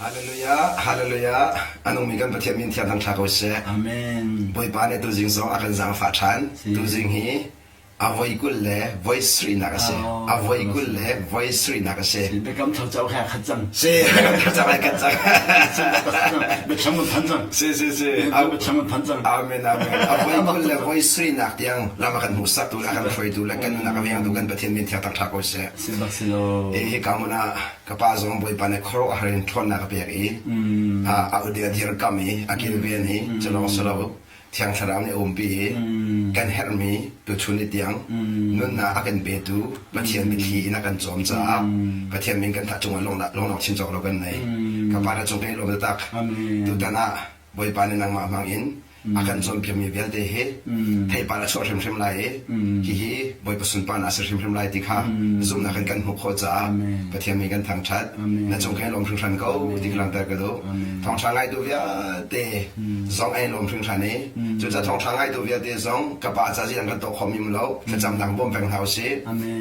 Hallelujah, hallelujah. A nungmi kan Pathian min thiang thangṭha ko seh. Amen. Bawipa nih tuzing zong a kan zaangfah ṭhan. Tuzing hi a voi 20 le voi sarihnak a si. A voi 20 le voi sarihnak a si. Biakam thar cauk he aa khat cang. Si, biakam thar cauk he khat cang. Biathlam kan phan cang. Si, si, si. Biathlam kan phan cang. Amen, amen. A voi 20 le voi sarihnak tiang lam a kan hmuhsak tu le a kan hruaitu le kan nunnak a vengtu kan Pathian min thiang thangṭha ko seh. Si bak si lo. Hi ka hmun ah ka pa zong Bawipa nih khuaruahhar har in ṭhawnnak a pek i a a dirkamh i a kilven i culawng si lo Thiang Thlarau nih a umpi i kan herhmi tuchun ni tiang nunnak a kan petu Pathian mitthli in a kan cawm caah Pathian min kan thah cungah lunglawmh chin cawk lo kan nei. Ka pa na cung kan i lawm taktak. Tutan ah Bawipa nih nangmah hmang in a kan cawnpiakmi vialte hi theipar a chuah hrimhrim lai i hihi Bawipa sunparnak a si hrimhrim lai ti kha zumhnak in kan hmuh khawh caah Pathian mi kan thangṭhat. Na cung khin lawm hringhran ko ti ka langhter ka duh. Thawngṭha ngaitu vialte zong ai lawm hringhran i cucaah thawngṭha ngaitu vialte zong ka pa ca ziang kan tuah khawhmi um lo thlacam dang bawm peng hna usih.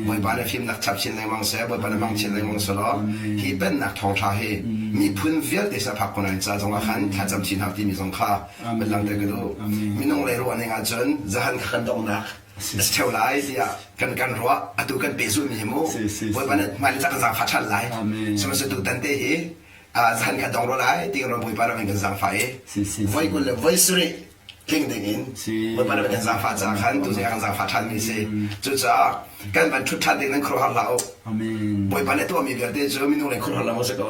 Bawipa na fimnak chap chin lengmang seh, Bawipa na hmang chin lengmang selaw hi pennak thawngṭha hi miphun vialte sa phak ko nain ca zong ah khan thlacam chin hau timi zong kha van langhter ka duh. Minung lei ruah ning ahcun zahan kha kan donghnak a si ṭheo lai tiah kan kan ruah atu kan pehzulmi hi mu Bawipa nih hmailei ca kan zaangfah ṭhan lai. Sihmanhsehlaw tutan te hi zahan kha dong rua lai ti kan ruah Bawipa ram in kan zaangfah i voi 20 le voi sarih tling ding in Bawipa nih kan zaangfah caah khan tuzing ah kan zaangfah ṭhanmi a si. Cucaah kan van ṭhut ṭhan ding nan khuaruahhar hlah u. Bawipa nih tuahmi vialte cu minung lei khuaruahhar lo si ko.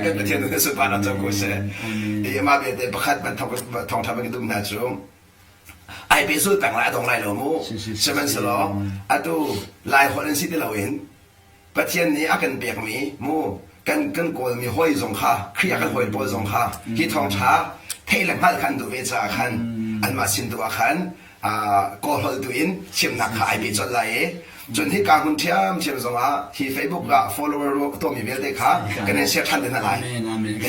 Kan Pathian nih sunparnak co ko seh. Hi amah vialte pakhat van thawngṭha van ka duh hna cu ai pehzul peng lai a dong lai lo mu. Sihmanhsehlaw atu Lai holh in si ti loin Pathian nih a kan pekmi mu kan kan kawlmi hawi zong kha Khrih a kan hawi pawl zong kha hi thawngṭha theih le hngalh kha an duh ve caah khan anmah sin tu ah khan kawl holh tu in chimnak kha ai pe colh lai i cun hika hmun ṭhiamṭhiam zongah hi Facebook ah follower tuahmi vialte kha kan in share ṭhan te hna lai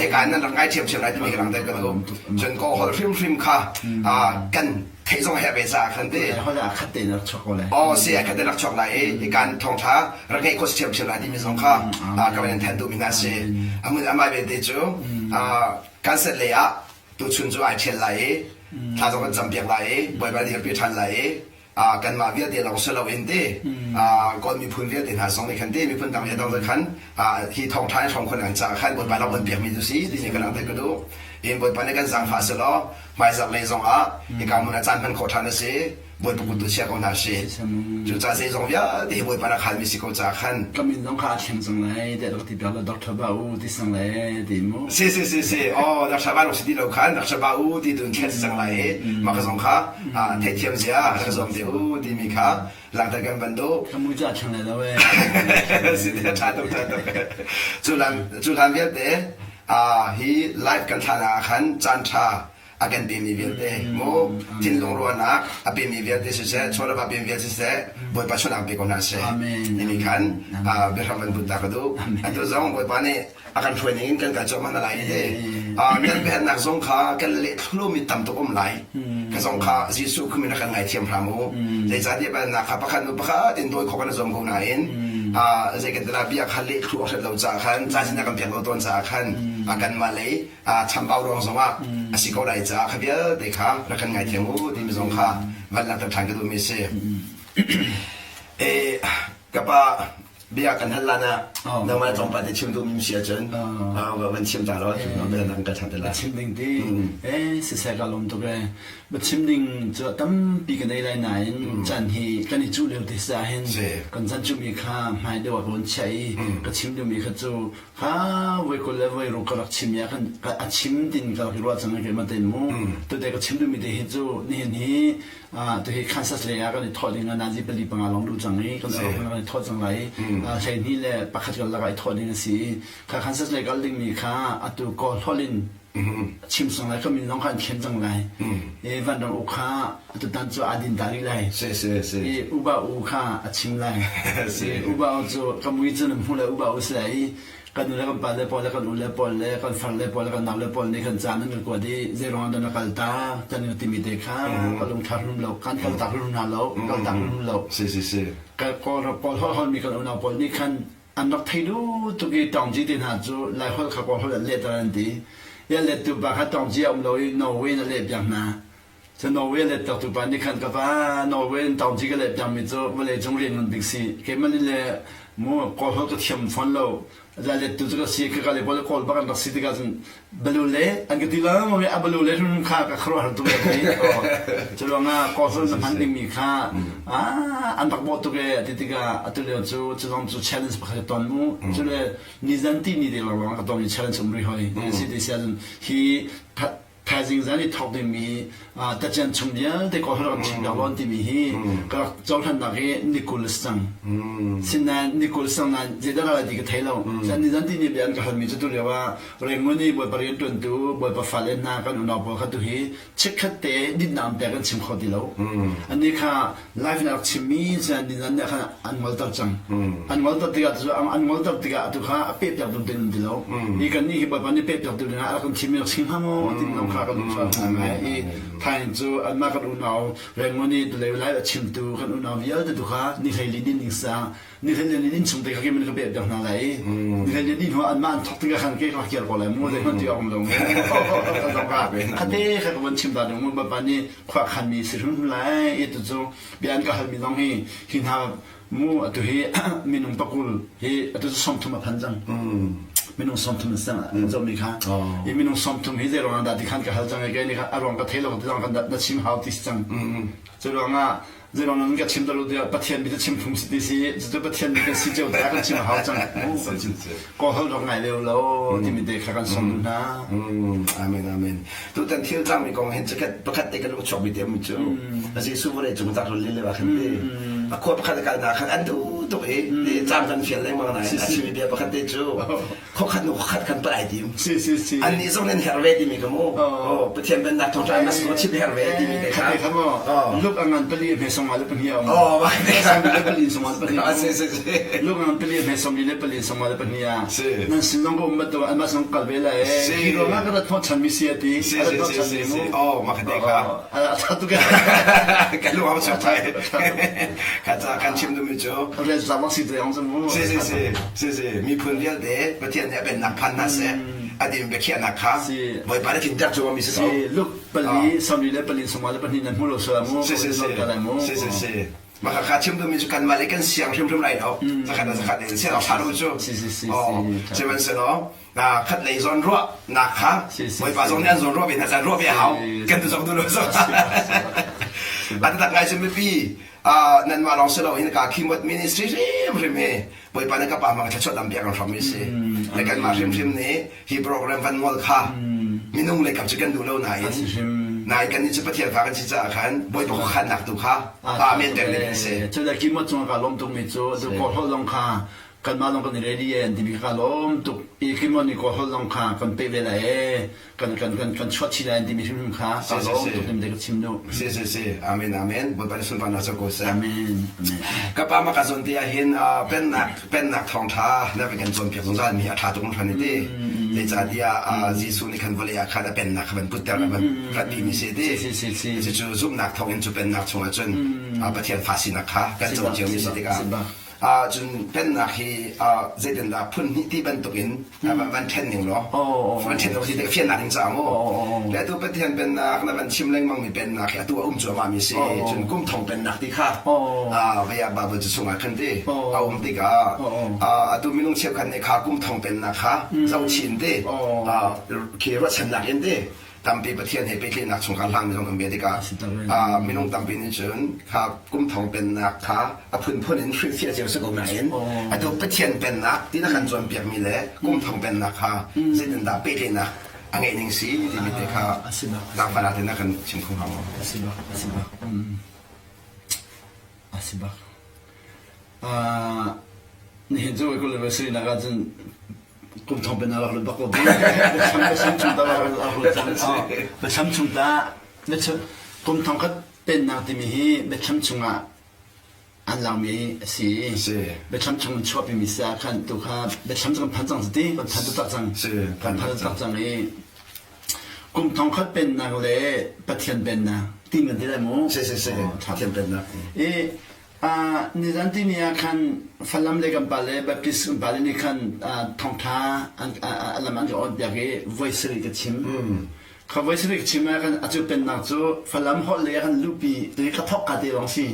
hika in nan rak ngai ṭhiamṭhiam lai timi ka langhter ka duh cun kawl holh hrimhrim kha kan theih zong herh ve caah khan ti khat tein rak chuak ko lai oh si khat tein rak chuak lai i hikan thawngṭha rak ngeih khawh si ṭhiamṭhiam lai timi zong kha ka van in thanh duhmi hna si amun amah vialte cu kan set lei ah tuchun cu ai ṭhial lai i thla zong kan campiak lai i Bawipa nih dirpi ṭhan lai i kanmah vialte lawng si loin ti Kawl miphun vialte hna zong nih khan ti miphun dang dang khan hi thawngṭha in hrawng khon an caah khan Bawipa rak on piakmi cu si ti nih ka langhter ka duh in Bawipa nih kan zaangfah selaw hmaizarh lei zong ah hika hmun ah caan hman khawh ṭhan a si Bawipa kut tu chia ko hna si cucaah zeizong vialte hi Bawipa rak halmi si ko caah khan ka min zong kha a thleng cang lai tiah rak ti piak lo Dr. Ba U ti sang le ti mu si si si si oh Dr. Ba si ti lo khan Dr. Ba U ti tun thlen si cang lai i mah ka zong kha theihthiam zia ka zuam te u timi kha langhter kan van duh ka mui cu a thleng lai lo ee si te ṭha tuk ṭha tuk cu hlan cu hlan vialte hi live kan thlah ah khan caan ṭha a kan pemi vialte mu thinlung ruahnak a pemi vialte siseh chawlava pemi vialte siseh Bawipa sualnak pe ko hna seh timi khan biahram van but ta ka duh atu zong Bawipa nih a kan hruai ning in kan kal cuahmah na lai te kan biahalnak zong kha kan leh thlulomi tam tuk um lai ka zong kha Jesuh Khrih min a kan ngaithiam hram u zeicahtiah biahalnak kha pakhat nu pakhat in dawi khawh kan i zuam ko nain zei kan tila bia kha leh thlu a hret lo caah khan ca sin a kan pek lo tawn caah khan kanmah lei chambau ruang zong ah a si ko lai caah kha vialte kha rak kan ngaithiam u timi zong kha van langhter ṭhan ka duhmi a si. Ka pa bia kan hal lan ah nangmah tlawmpal te chim duhmi si ahcun van chim ta law bia kan kal ṭhan te lai. Chim ding ti eh siseh ka lawm tuk eh ba chim ding cu tampi ka nei lai nain chan hi kan i cuh lio te sa hin kan chan cumi kha hmai deuh ah ka vun chiah i ka chim duhmi kha cu kha voi 20 le voi ruk ka rak chim i khan a chim tin ka rak i ruah cang i keimah tein mu tute ka chim duhmi te hi cu nihin hi tu hi Kansas lei ah kan i thawh ding ah nazi pali panga lawng duh cang i kan kan i thawh cang lai i 21 kal lakah i thawh ding a si i kha Kansas lei kal dingmi kha atu kawl holh in chim cang lai ka min zong kha an thlen cang lai i vanram u kha atutan cu aa din ta rih lai i uba u kha a chim lai i uba u cu ka mui cu nan hmu lai uba u si lai i kan nu le kan pa le pawl le kan u le pawl le kan far le pawl le kan nau le pawl nih kan ca nan kan kuat i zei ruangah dah na kal ta kan timi te kha ka lungthar hlum lo kan kal tak hlum hna lo kal tak hlum lo si si si ka kawl pawl holh holmi kan unau pawl nih khan. An rak thei duh tuk i Taungci te hna cu Laiholh kha Kawlholh an lehter an ti. I a lettu pa kha Taungci a um lo i Norway in a lehpiak hna. Cu Norway a lettertu pa nih khan ka pa Norway in Taungci ka lehpiakmi cu vawleicung rian ngan bik si. Keimah nih le mu Kawlholh ka thiam fawn lo. A lettu cu ka si khaka le pawl Kawl bak an rak si tikah cun balu le an ka ti lengmang i a balu le hrimhrim kha ka khuaruahhar tuk e ti. Cu ruangah Kawlholh na hman dingmi kha an rak bawh tuk e ti tikah atu lio cu cu zong cu challenge pakhat ka ton mu. Cu le nizan ti ni te lawnglawng ka tonmi challenge um rih hoi. Si ti si ahcun hi thaizing zan i thawk dingmi tacian chung vialte Kawlholh kan chim piak lawn timi hi ka rak cohlannak hi ni 20 a si cang. Sinain ni 20 sang nain zeidah dah lai ti ka thei lo. Nizan ti ni bia an ka halmi cu tu lio ah Rangoon i Bawipa rianṭuantu Bawipa fale hna kan unau pawl kha tuhi chikkhat te dinnak an pek an chim kho ti lo. Annih kha live in a rak chimmi cu nizan nih khan an ngolter cang. An ngolter tikah cu an ngolter tikah atu kha a pehpiak ding tin an ti lo. Hi kannih hi Bawipa nih pehpiak tu dingah a rak kan thimmi rak si hnga maw ti lawng kha kan uchuak hna ngai i thain cu anmah kan unau Rangoon i tulei live a chimtu kan unau vialte tu kha ni 14 din ding sang ni 14 ni din chung te kha keimah ka pehpiak hna lai i ni 14 ni hnu anmah an thok tikah khan ke ka kiar ko lai mu zeihmanh ti awk um lo mu khate kha ka von chim ta ding mu Bawipa nih khua khanmi si hrim lai i tu cu bia an ka halmi zong hi hi hna mu atu hi minung pakul hi atu cu 30 a phan cang minung 30 an sang an zohmi kha i minung 30 hi zei ruangah dah ti khan ka hal cang i kei nih a ruang ka thei lo ti zong kan na chim hau ti si cang cu ruangah zei ruang nan ka chim ta lo tiah Pathian bia chim phung si ti si cucu Pathian bia kan si cio ta kan chim a hau cang kaw hol rak ngai leo lo timi te kha kan som hna amen amen tutan thil cangmi kong hin chikkhat pakhat te kan chuak mi te mi cu Jesuh vawlei cung tak run lile khan te a khua pakhat a kalnak khan an duh tuk i caan kan fial lengmang nain a chimi bia pakhat te cu khokhat nu khokhat kan palai tim si si si an nih zong nan herh ve timi ka mu oh pathian pennak thawngṭha na so chim herh ve timi te kha kha mo luk angan pali hme song le pahnih om oh ma te kha le pali song le pahnih si si si luk angan pali hme song le pali song le pahnih a nan sin zong ko um bat an ma song kal ve la e hi ro ma ka rat thong chan mi si ati si si si si si oh ma ka te kha a tha tu ka ka lu am chap thai ka ca kan chim du mi cu rel za si te ong mu si si si si si miphun vialte Pathian nih a pennak phan hna seh a dim biakhiahnak kha Bawipa nih tlinter cu mi si ko luk pali samli le pali soma le pahnih nan hmu lo sala mu si si si si si si maka kha chim duhmi cu kanmah le kan siang hrimhrim lai lo zakhat le zakhat in siang thla lo cu si si si sihmanhsehlaw khat lei zawn ruah nak kha Bawipa zong nih an zawn ruah ve hna caan ruah ve a hau kan tu zong tu lo zong a tak ngai cu mipi nanmah lawng si loin ka khimot ministry hrimhrim hi Bawipa nih ka pa hmang thluachuah tampi a kan hrawmmi a si. Le kanmah hrimhrim nih hi program van ngol kha minung lei kap cu kan duh lo nain nain kannih cu Pathian fa kan si caah khan Bawipa khuakhannak tu kha pa men pek ding kan si. Cu le kimot cungah ka lawm tukmi cu tu kawlholh zong kha kanmah zong kan i ready e an timi kha ka lawm tuk i kimot nih kawlholh zong kha kan peh ve lai e kan kan kan kan chuah chih lai timi hrimhrim kha ka lawm tuk nim te ka chim duh. Si si si amen amen Bawipa nih sunparnak co ko seh. Amen amen. Ka pa ma ka zawn te ah hin pennak pennak thawngtha na kan cawnpiak zungzal mi a tha tuk hran ti. Zeicahtiah Jesuh nih khan vawlei ah khan a pennak kha van putter a van ratpi mi si ti. Si si si. Cucu zumhnak thawngin cu pennak chungah cun Pathian fa sinak kha kan co cio mi si tikah cun pennak hi zeitindah phun hnih ti bantukin van ṭhen ning law van ṭhen lo si te fiannak ding caah mu le atu Pathian pennak na van chim lengmang mi pennak hi atu a um cuahmah mi si cun kum thong pennak ti kha vei ah Bible cu chungah khan ti a um tikah atu minung cheukhat nih kha kum thong pennak kha zohchin ti khi ruahchannak in ti tampi Pathian he pehtlaihnak chungkhar hlangmi zong kan bia tikah minung tampi nih cun kha kum thong pennak kha a phunphun in hrilhfiah cio si ko nain atu Pathian pennak ti na kan cawnpiakmi le kum thong pennak kha zeitindah pehtlaihnak a ngeih ning si timi te kha zaangfahnak te na kan chim kho hnga maw? A si bak, a si bak. A si bak. Nihin cu kul le sinak ahcun kum thong pen a rak lut bak ko biathlam chung ta rak lut cang biathlam chung ta kum thong khat pennak timi hi biathlam chungah an langmi a si biathlam chung in chuahpimi si ah khan tu kha biathlam cu kan phan cang ti kan phan taktak cang kan phan taktak cang i kum thong khat pennak le Pathian pennak ti kan ti lai mu si si si Pathian pennak i. Nizan tini ah khan Falam le kan pale Baptist kan pale nih khan thawngṭha a lam an ka on piak i voi sarih ka chim. Kha voi sarih ka chim ah khan acu pennak cu Falam holh lei ah khan luhpi tu hi ka thawk ka te lawng si.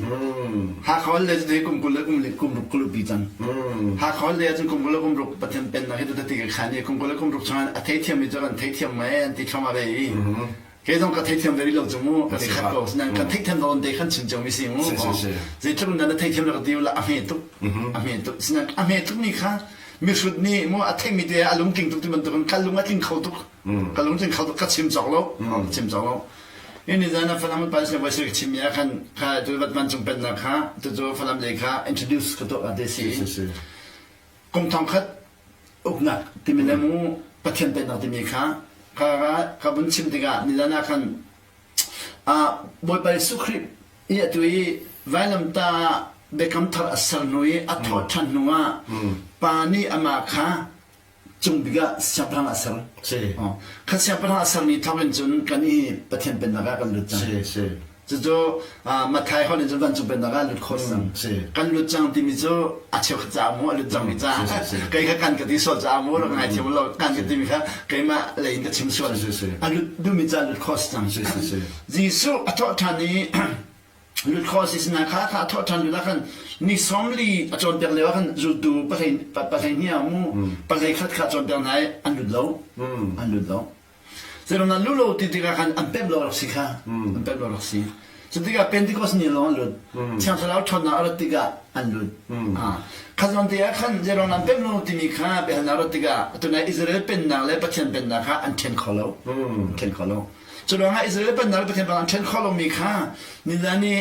Hakha holh lei cu kum 20 le kum kum ruk ka luhpi cang. Hakha holh lei ah cun kum 20 le kum ruk Pathian pennak hi tu ti ka khan i kum 20 le kum ruk chungah a theithiam mi cu kan theithiam mei an ti thluahmah ve i Kei zong ka theithiam ve rih lo cu mu ka khat ko sinan kan theihthiam nawn te khan chim cio mi si mu zeitluk in na theithiam la ka ti la a hme tuk a hme tuk sinan a hme tuk mi kha mihrut nih mu a theih mi te a lungtling tuk ti bantukin ka lung a tling kho tuk ka lungtling kho tuk ka chim cawk lo ka chim cawk lo ini zan a Falam pa sin voi ka chim mi ah khan kha tu vat van cung pennak kha tu cu Falam lei kha introduce ka tuah te si kum thong khat uknak timi le mu Pathian pennak timi kha ka ka vun chim tikah nizan ah khan Bawipa Jesuh Khrih i atu i vailamtah ah biakam thar a ser hnu i a thawh ṭhan hnu ah Pa nih amah kha cung bik ah siangpahrang a ser. Kha siangpahrang a sermi thawk in cun kan i Pathian pennak ah kan lut cang. Cucu Matthai holh in cun vancung pennak ah lut kho cang. Kan lut cang timi cu a cheukhat caah mu a lut cangmi caah kei kha kan ka ti sual caah mu rak ngaithiam lo kan ka timi kha keimah lei in ka chim sual. A lut duhmi caah lut kho si cang. Jesuh a thawh ṭhan i lut kho si sinah kha kha a thawh ṭhan lut ah khan ni sawmli a cawnpiak lio ah khan zultu pahlei hnih ah mu pahlei khat kha cawnpiak hna i an lut lo. An lut lo. Zeiruang dah lu lo ti tikah khan an pemh lo rak si kha. An pemh lo rak si. Cu tikah Pentecost ni lawng an lut. Thiang Thlarau ṭhawnnak a rat tikah an lut. Kha zawn te ah khan zeiruang dah an pemh lo timi kha biahalnak rat tikah tunai Israel pennak le Pathian pennak kha an ṭhen kho lo. An ṭhen kho lo. Cu ruangah Israel pennak le Pathian pennak an ṭhen kho lomi kha nizan i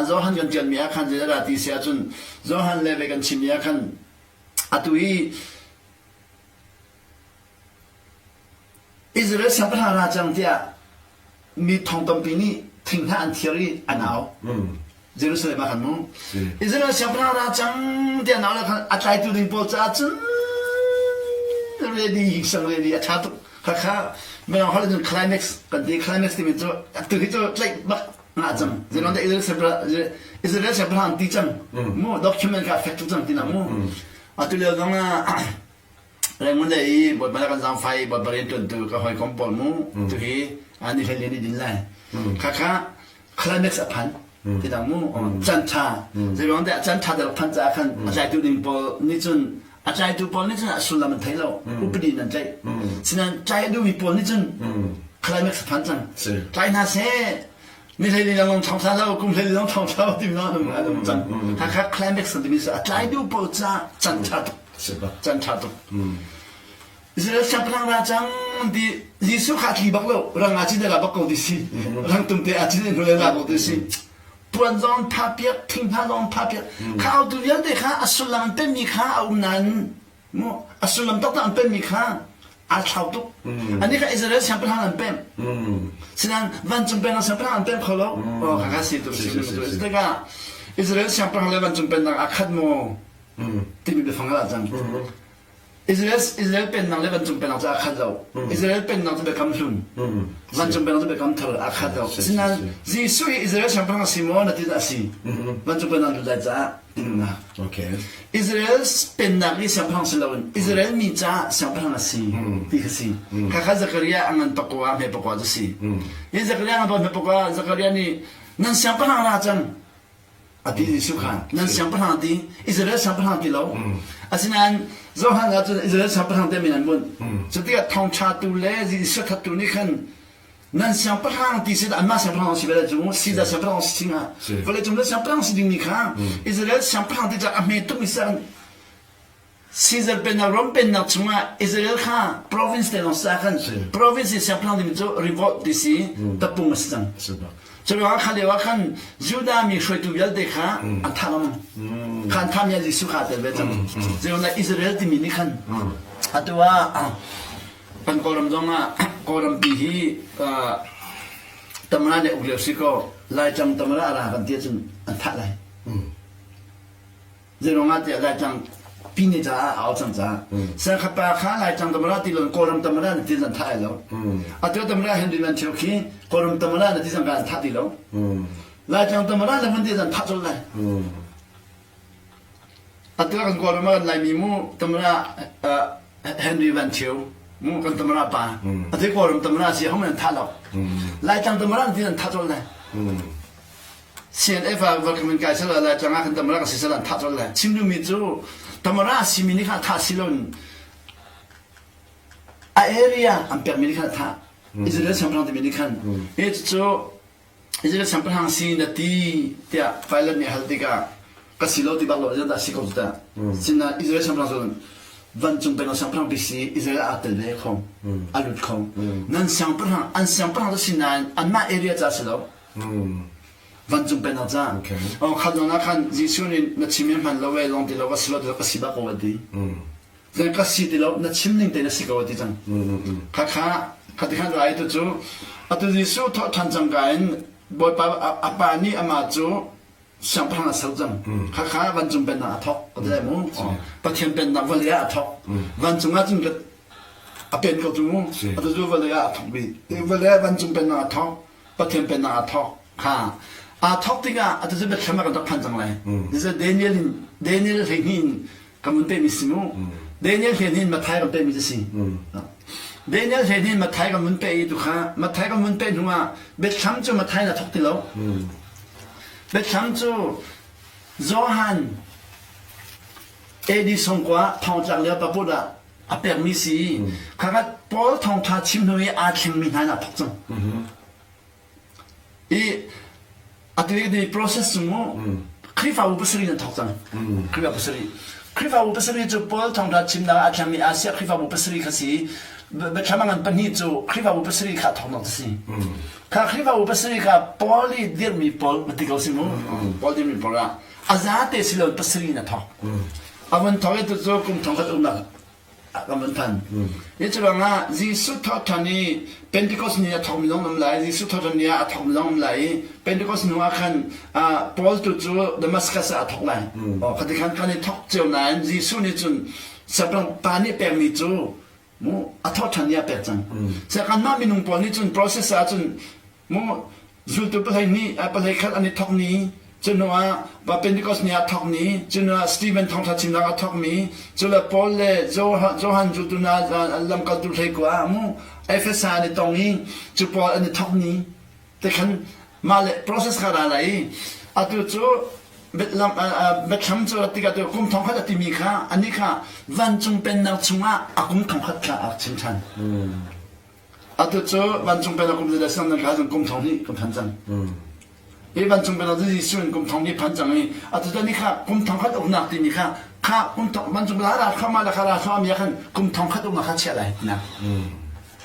Johan kan ṭialmi ah khan zeidah ti si ahcun Johan le ve kan chimmi ah khan atu i Israel siangpahrang ra cang tiah mi thong tampi nih thinghnah an thiar i an au. Jerusalem ah khan mu. Israel siangpahrang ra cang tiah an au le khan a tlaitu ding pawl caah cun ready hingsang ready a ṭha tuk. Khakha mirang holh in climax kan ti climax timi cu tu hi cu tlaih bak ngah cang. Zeilong dah Israel siangpahrang Israel siangpahrang ti cang. Mu document kha fek tuk cang ti na mu. Atu lio zong ah Rangoon lei i Bawipa le kan zaangfah i Bawipa rianṭuantu ka hawikom pawl mu tu hi ni hlei ni din lai. Khakha climax a phan ti dang mu caan ṭha zeiruang dah caan ṭha rak phan caah khan a tlaitu ding pawl nih cun a tlaitu pawl nih cun a sullam an thei lo upadi in an tlaih sinain tlai a duhmi pawl nih cun climax a phan cang tlai hna seh ni hlei li lengmang thong thla lo kum hlei li lengmang thong thla lo timi an um an um cang khakha climax an timi a tlai duh pawl ca caan ṭha tuk Caan ṭha tuk. Israel siangpahrang ra cang ti Jesuh kha a tli bak lo. Rang aa cin la bak ko ti si. Rang tum te aa cin in hnulei la ko ti si. Puan zong tha piak, thing hna zong tha piak. Kha autu vialte kha a sullam an penmi kha a um nain mu a sullam taktak an penmi kha aa thlau tuk. Ani kha Israel siangpahrang an pem. Sinain vancung pennak siangpahrang an pem kho lo. Oh kha kha si tu si. Tikah Israel siangpahrang le vancung pennak aa khat maw? timi biafang ah cang. Israel Israel pennak le vancung pennak cu aa khat lo. Israel pennak cu biakam hlun. Vancung pennak cu biakam thar aa khat lo. Asinain Jesuh hi Israel siangpahrang a si maw na ti a si. Vancung pennak lut lai caah tinnak. Okay. Israel pennak i siangpahrang si loin Israel mi caah siangpahrang a si ti kha si. Khakha Zakariah a ngan pakua hme pakua cu si. Hi Zakariah ngan hme pakua Zakariah nih nan siangpahrang ra cang a ti Jesuh kha nan siangpahrang ti Israel siangpahrang ti lo asinain Johan ah cun Israel siangpahrang te min an bunh cu tikah thawngṭha tu le Jesuh thattu nih khan nan siangpahrang ti si anmah siangpahrang si bel cu Caesar siangpahrang si singa vawlei cung le siangpahrang si dingmi kha Israel siangpahrang ti cah a hme tukmi sang Caesar pennak Rom pennak chungah Israel kha province te lawng sa khan province i siangpahrang ding cu revolt ti si tapung a si cang. Cu ruangah kha lio ah khan Judah mi hruaitu vialte kha an thah lengmang. Kha an thahmi ah Jesuh kha aa tel ve cang. Zeiruangah Israel timi nih khan atu ah kan Kawlram zong ah Kawlrampi hi Tamara nih uk lio si kaw Laitlang Tamara a ra kan ti ahcun an thah lai. Zeiruangah tiah Laitlang pine caah a au cang caah Sangkhapa kha Laitlang tamara ti lon Kawlram tamara na ti zan thah ai lo. Atu tamara Henry Man Thio khi Kawlram tamara na ti zang ka an thah ti lo. Laitlang tamara le hmun ti zan thah colh lai. Atu kan Kawlram ah kan Laimi mu tamara Henry Van Thio mu kan tamara pa. Atu Kawlram tamara si hom nan thah lo. Laitlang tamara ti nan thah colh lai. CNF ah va kan kai sala Laitlang ah kan tamara ka si sala an thah colh lai. Chim duhmi cu tamara simi nih kha thah si lo a area an pekmi nih khan a thah. Israel siangpahrang timi nih khan hi cu Israel siangpahrang si na ti tiah Pilate nih a hal tikah ka si lo ti bak lo zeidah si ko cu tah. Sinain Israel siangpahrang cu vancung peng siangpahrang bik si Israel ah aa tel ve kho a lut kho. Nan siangpahrang an siangpahrang cu si nain anmah area ca si lo. Vancung pennak ca. Oh khat nawn ah khan Jesuh nih na chim i hman lo e long ti lo ka si lo ti lo ka si bak ko a ti. Zei ka si ti lo na chim ning te na si ko ti cang. Kha kha kha ti khan rai tu cu atu Jesuh thawh ṭhan cang ka in Bawipa a pa nih amah cu siangpahrang a ser cang. Kha kha vancung pennak a thawk ka ti lai mu. Pathian pennak vawlei ah a thawk. Vancung ah cun a pen ko cu mu. Atu cu vawlei ah a thawk bik. Vawlei ah vancung pennak a thawk. Pathian pennak aa thawk. Kha aa thawk tikah atu cu Bethlehem ah kan rak phan cang lai. Daniel in Daniel 12 in kan vun pehmi si mu. Daniel 12 in Matthai kan pehmi cu si. Daniel 12 in Matthai kan vun peh i tu kha Matthai kan vun peh hnu ah Bethlehem cu Matthai na thawk ti lo. Bethlehem cu Johan AD songkua thongtlak lio paput ah a pekmi si. Khakhat Paul thawngṭha chim hnu i aa thlengmi hna in aa thawk cang. I atu i process cu mu Khrihfabu pasarih an thawk cang. Khrihfabu pasarih. Khrihfabu pasarih cu Paul thawngṭha chimnak ah aa thlengmi Asia Khrihfabu pasarih kha si. Biathlam a ngan pahnih cu Khrihfabu pasarih kha a thawknak cu si. Kha Khrihfabu pasarih kha Paul i dirhmi pawl ti ko si mu. Paul dirhmi pawl ah a zate si lo pasarih in a thawk. A vun thawk i tucu kum thongkhat umnak kan vun phan. Hi cu ruangah Jesuh thawhṭhan i Pentecost ni a thawkmi zong um lai, Jesuh thawhṭhan ni ah a thawkmi zong um lai i Pentecost hnu ah khan Paul tu cu Damascus ah a thawk lai. Oh, khati khan kan i thawk cio nain Jesuh nih cun saprang pa nih pekmi cu mu a thawhṭhan ni ah pek cang. Sia kanmah minung pawl nih cun process ah cun mu zultu pahlei nih pahlei khat an i thawk ni cu hnu ah va Pentecost ni ah thawk ni cu hnu ah Stephen thawngṭha chimnak a thawk mi cu le Paul le Johan zultu hna lamkaltu hlei kua mu Efesa an i tong i cu pawl an i thawk ni te khan mah le process kha ra lai i atu cu biathlam cu tikah tu kum thongkhat a timi kha ani kha vancung pennak chungah a kum thongkhat kha a chim ṭhan. Atu cu vancung pennak kum zeidah siang nan ka cun kum thong hnih kan phan cang. Hi vancung pennak cu Jesuh in kum thong hnih phan cang i atu tan ni kha kum thongkhat uknak timi kha kha kum thong vancung pennak ra thluahmah le kha ra thluahmah mi ah khan kum thongkhat uknak kha chiah lai tinak.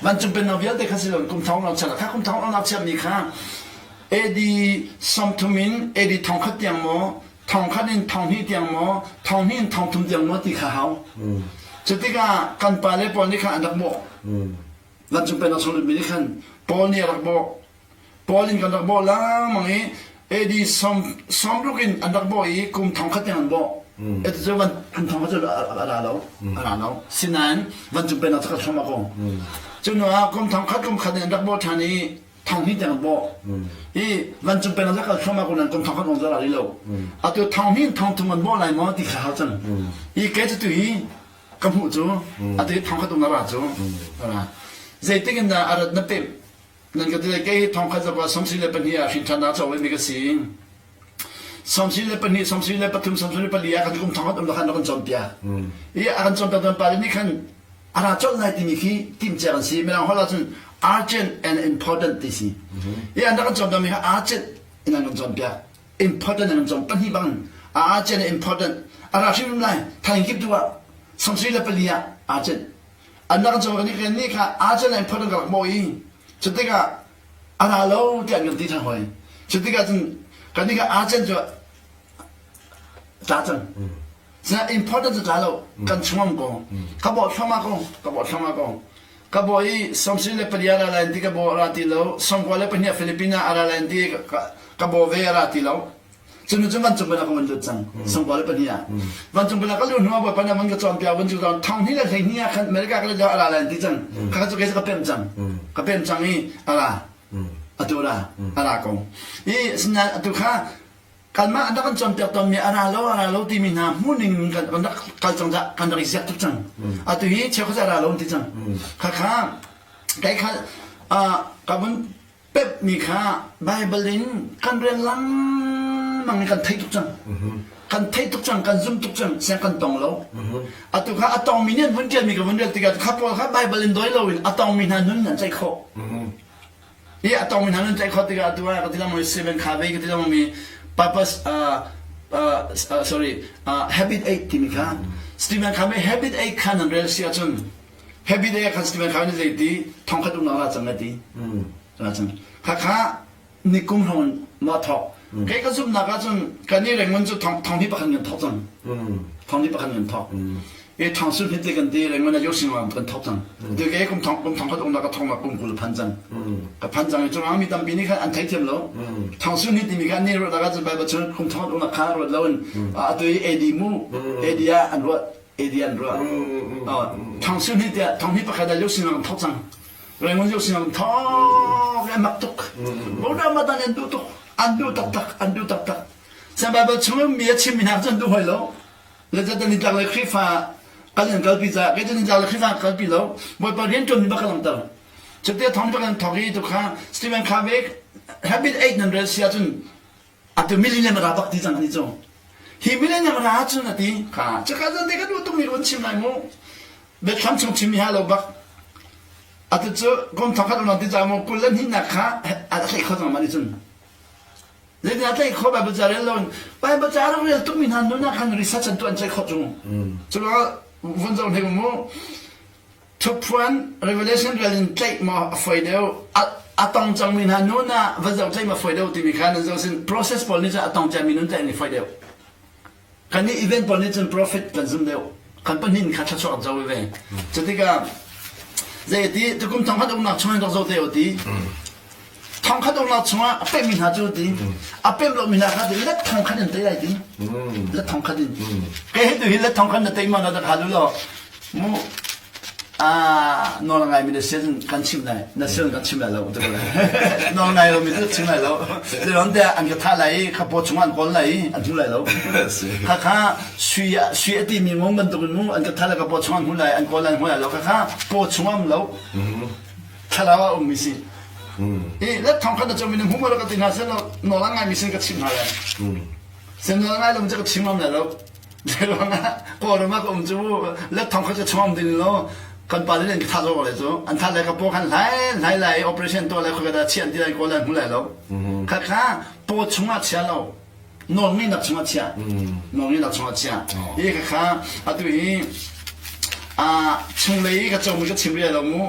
Vancung pennak vialte kha si lo kum thong uknak chiah lai. Kha kum thong uknak chiahmi kha AD 30 in AD thongkhat tiang maw thongkhat in thonghnih tiang maw thonghnih in thongthum tiang maw ti kha hau. Cu tikah kan pale pawl nih khan an rak bawh. Vancung pennak chung lutmi nih khan Paul nih a rak bawh. Paul in kan rak bawh lengmang i AD sawmruk in an rak bawh i kum thongkhat tiang an bawh. Atu cu van kum thongkhat cu a ra lo. A ra lo. Sinain vancung pennak cu kan hram a ko. Cu hnu ah kum thongkhat kum khat in an rak bawh ṭhan i thonghnih tiang an bawh. I vancung pennak cu kal thluahmah ko nain kum thongkhat ong cu a ra rih lo. Atu thonghnih in thongthum an bawh lai maw ti kha hau cang. I kei cu tu hi ka hmuh cu atu hi thongkhat um a ra cu a ra. Zeitik in dah a rat na pemh nan ka ti kei hi thongkhat zakua sawmsarih le pahnih ah hrinṭhan aa cawk mi ka si. 72, 73, 74 ah kan kum thongkhat um khan kan cawnpiak. I a kan cawnpiak tuan pa nih khan a ra colh lai timi khi timhcia kan si. Mirang holh ahcun urgent and important ti si. I an rak kan cawnpiak mi kha urgent in an kan cawnpiak. Important an kan cawn pahnih bang a urgent and important. A ra hrim lai thaing kip tu ah 74 ah urgent. An rak kan cawnpiak ni kan ni kha urgent and important ka rak maw i cu tikah a ra lo tiah an kan ti ṭhan hoi. Cu tikah cun kan nih kha urgent cu tla cang. Sinain important cu tla lo. Kan chungam ko. Ka bawh thluahmah ko. Ka bawh thluahmah ko. Ka bawh i 74 a ra lai ti ka bawh a ra ti lo. 92 Philippines ah a ra lai ti ka bawh ve a ra ti lo. Cun cun vancung bel ah ka vun lut cang. 92 ah. Vancung bel ah ka luh hnu ah Bawipa nih a vun ka cawnpiak vun cu thong hnih le 12 ah khan America ka let a ra lai an ti cang. Kha cu kei cu ka pem cang. Ka pem cang i a ra. Atu ra a ra ko. I asinain atu kha kanmah an rak kan cawnpiak tawnmi a ra lo a ra lo timi hna hmuhning kan kan rak kal cang dah kan rak i ziak tuk cang. Atu hi cheukhat a ra lo an ti cang. Khakha kai kha ka vun pepmi kha Baibal in kan rel lengmang i kan theih tuk cang. Kan theih tuk cang, kan zum tuk cang, siang kan tong lo. Atu kha a tongmi nih an vun ṭialmi ka vun rel tikah kha pawl kha Baibal in dawi loin a tongmi hna nun an tlaih khawh. I a tongmi hna nun tlaih khawh tikah atu ah ka ti lengmang seven kha ve ka ti lengmang mi purpose uh, uh, uh, sorry uh, habit 8 timi kha Stephen kha habit 8 kha nan rel si ahcun Happy day khan Stephen kha ni zei ti thongkhat umnak ra cang ti. Ra cang. Kha kha nikum hrawng ma thok. Kei ka zumnak ah cun kan i rengun cu thong thong hi pakhat kan thok cang. Thong hi pakhat kan thok. E thong sun hit le kan ti rengun a yosing lam kan thok cang. Ti ke kum thong kum thong khat umnak ka thong ma kum kul phan cang. Ka phan cang i chung mi tampi nih khan an thei thiam lo. Thong sun hit timi kha ni ro da ka cun Bible chung kum thong umnak kha ruat lo in atu i AD mu AD ah an ruat AD an ruah. Thong sul hi tiah thong hi pakhat ah yosin an thok cang. Raymond yosin an thok an mak tuk. Boda matan an duh tuk. An duh taktak, an duh taktak. San Bible chung mi a chim mi hna cu an duh hoi lo. Le zatan ni tlak le Khrihfa kan in kalpi ca, kei cu ni tlak le Khrihfa kalpi lo. Bawipa rian ṭuan mi bak ka langhter. Cuti thong bak an thok i tu kha Stephen Covey habit 8 nan rel si ahcun Atu millennium ra bak ti cang ani cu. Hi millennium ra cun a ti. Kha caka zan te ka duh tukmi run chim lai mu. Biathlam chung chim mi ha lo bak. Atu cu kum thongkhat ulang ti ca mu kul le hnihnak kha a tlaih kho cang ma ni cun. Zeitin a tlaih kho Bible ca rel lo in Bible ca rak rel tukmi hna nun ah khan research an tuah an tlaih khawh cu. Cu vun zoh hnek mu. Thuphuan Revelation rel in tlaih maw a fawi deuh a tong cangmi hna nun ah va zoh tlaih ma fawi deuh timi kha nan zoh sin process pawl nih cun a tong ciami nun tlaih ni fawi deuh. Kan nih event pawl nih cun profit kan zum deuh. Kan pahnih kha thluachuah kan co ve. Cutikah zei ti tukum thongkhat uknak chung in rak zoh te u ti. Thongkhat uknak chungah a pemmi hna cu ti a pem lomi hna kha ti let thongkhat in tei lai ti. Let thongkhat in. Kei hi tu hi let thongkhat na tei ma na dak halu lo. Mu ah nawl ngai mi na sin kan chim lai na sin kan chim lai lo ti ko lai nawl ngai lo mi cu chim lai lo zeron te an ka thah lai i kha paw chung an kawl lai i an hmu lai lo kha kha sui sui a ti mi ngong bantuk in mu an ka thah lai ka paw chung an hmu lai an kawl lai hmu lai lo kha kha paw chung am lo thlarau a um mi si i let thong khat na chom mi na hmu ma ka ti hna sen nawl ngai mi sin ka chim hna lai sen nawl ngai lo mi ka chim ngam lai lo Zeiruangah Kawlram ah ka um cu let thong kha cu chawm ding lo kan pa le ka thah zong le cu an thah lai ka paw khan hlai hlai lai operation tuah lai khoi da chian ti lai kawl lai hmu lai lo kha kha paw chungah chia lo nawl ngeihnak chungah chia nawl ngeihnak chungah chia hi kha kha atu hi a chunglei ka comi ka chim rih lo mu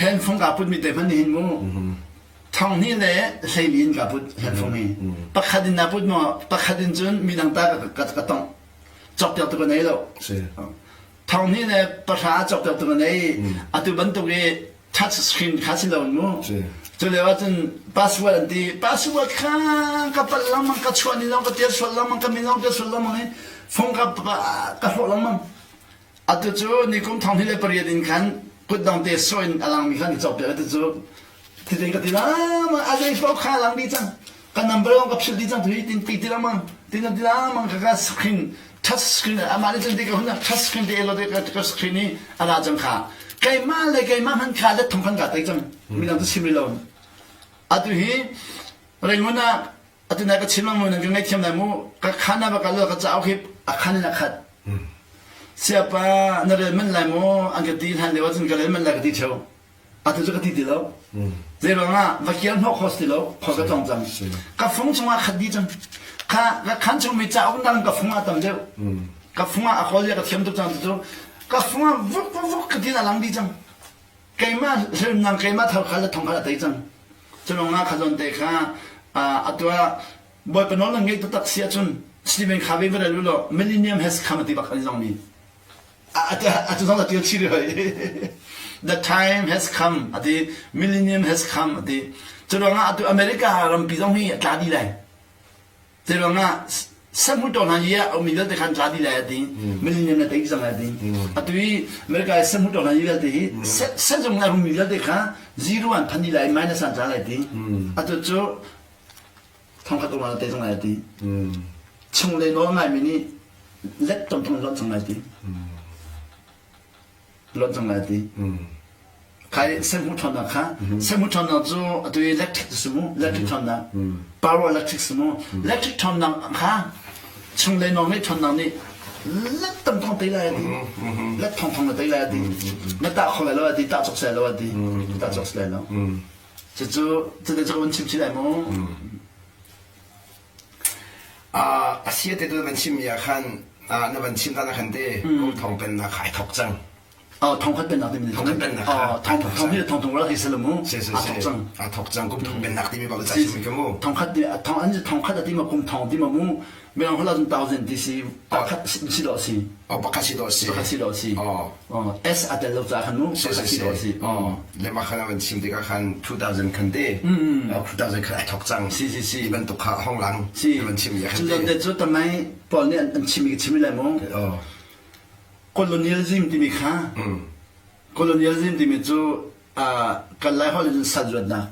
handphone ka put mi te hman ni hin mu Thonghnih le hleili in ka put handphone hi. Pakhat in na put maw? Pakhat in cun midang ta ka ka tongh. Cawkpiak tu ka nei lo. Thonghnih le pahra cawkpiak tu ka nei. Atu bantuk i touch screen kha si lo mu. Cu lio ah cun password an ti. Password kha ka palh lengmang, ka chuah ni zong ka tial sual lengmang, ka min zong tial sual lengmang i phone ka ka hrawh lengmang. Atu cu nikum 2008 in khan kutdong te sawh in a langmi kha an i cawkpiak. Atu cu Titin ka ti lama a zei paoh kha lang dih cang. Ka number zong ka philh dih cang tui tin ti ti lengmang. Tin ti lengmang ka ka screen touch screen amah nih cun ti ka hun touch screen te elo te ka ka screen i a la cang kha. Keimah le keimah hman kha let thong khan ka tei cang. Midang cu chim rih lo. Atu hi Rangoon ah atu nai ka chim lengmang nan ka ngaihthiam lai mu. Ka khan ah va kal ka cauk hi a khan in a khat. Siapa na rel manh lai maw an ka ti hlan lio ahcun ka rel manh lai ka ti theo. Atu cu ka ti ti lo. Zei ruangah va kial hnawh kho si ti lo. Khua ka cong cang. Ka fung chungah khat dih cang. Kha ka khan chungmi cauk dang ka fung ah tam deuh. Ka fung ah a kawl ka thiam tuk cang cu. Ka fung ah vuk vuk vuk ka tin a lang dih cang. Keimah hrimnang keimah thar khal le thong khal a tei cang. Cu lawngah kha zawn te kha atu ah Bawipa nawl nan ngeih taktak si ahcun Stephen Covey va rel u law Millennium has come ti bak an zong mi. Atu zong a tial chih rih The time has come ati millennium has come ati. Cu ruangah atu America rampi zong hi a tla dih lai. Cu ruangah Sehmu ṭawn hna hi a ummi vialte khan tla dih lai a ti. Millennium na tei cang lai a ti. Atu i America i sehmu ṭawn hna hi vialte hi sehzung a rummi vialte kha zero an phan dih lai minus an tla lai ti. Atu cu thongkhat um na tei cang lai a ti. Chunglei nawl ngaimi nih let tom thong lonh cang lai ti. Lonh cang lai ti. Khai sehmu ṭhawnnak kha sehmu ṭhawnnak cu atu i electric si mu electric ṭhawnnak power electric si mu electric ṭhawnnak kha chunglei nawl ngeih ṭhawnnak nih let tam thong tei lai a ti let thong thong na tei lai a ti na tah kho lai lo a ti tah cawk sai lo a ti tah cawk sai lo cucu cuti cu kan chim chih lai mu A sia te tu na van chimmi ah khan na van chim dan ah khan te kum thong pennak kha ai thok cang. Thongkhat pennak timi thongkhat pennak kha thong thong hi thong thong rak hi sel mu si si si a thok cang kum thong pennak timi bak ca chim ka mu thongkhat thong an thongkhat ati ma kum thong ti ma mu mirang holh ahcun thousand ti si pakhat si dawh si oh pakhat si dawh si pakhat si dawh si oh S a tel lo ca khan mu pakhat si dawh si oh le ma khan an chim tikah khan 2000 khan te 2000 khan ai thok cang si si si bantuk kha hong lang si van chim ya khan te cu tamai paul nih an chim i chim lai mu oh Colonialism timi kha colonialism timi cu kan Lai holh in sal zuatnak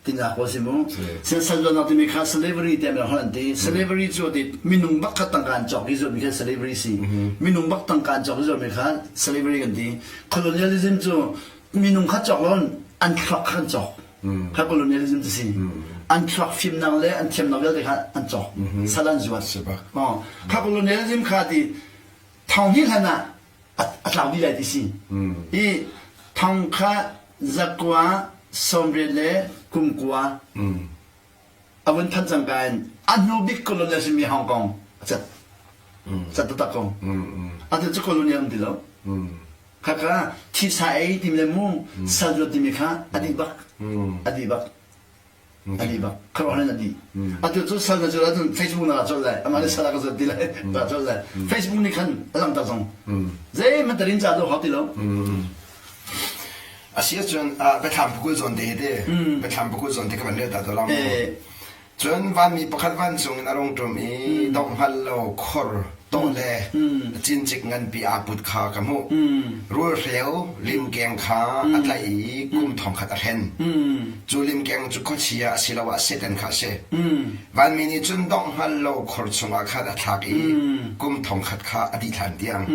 tinak ko si mu. Sal zuatnak timi kha slavery tiah mirang holh an ti. Slavery cu ti minung bak kha tangka an cawk i zuatmi kha slavery si. Minung bak tangka an cawk i zuatmi kha slavery kan ti. Colonialism cu minung kha cawk lo an thluak kha an cawk. Kha colonialism cu si. An thluak fimnak le an thiamnak vialte kha an cawk. Sal an zuat. Kha colonialism kha ti thong hnih hlan ah a tlau dih lai ti si. I thong kha zakua sawmriat le kumkua a vun phanh cangka in a hnu bik colonial simi Hong Kong a cat. Cat taktak ko. Atu cu colonial um ti lo. Khakha thisa ei timi le mu sal zuat timi kha a dih bak. A dih bak. A dih bak. Khuaruahhar in a dih. Atu cu sal na cul ahcun Facebook na ra colh lai. Amah nih sal a ka zuat ti lai. Ra colh lai. Facebook nih khan a langhter zong. Zeihmanh tarin ca lo hau ti lo. A si ahcun biathlam pakul zawn te hi te biathlam pakul zawn te ka van rel ta to lang. Cun vanmi pakhat vancung in a rung ṭum i dongh hngal lo khor tawh le cincik nganpi aa put kha ka hmuh. Rulhreu limkeng kha a tlaih i kum thongkhat a hren. Cu limkeng cu khuachia asiloah Satan kha a si. Vanmi nih cun dongh hngal lo khor chungah khan a thlak i kum thongkhat kha a dih hlan tiang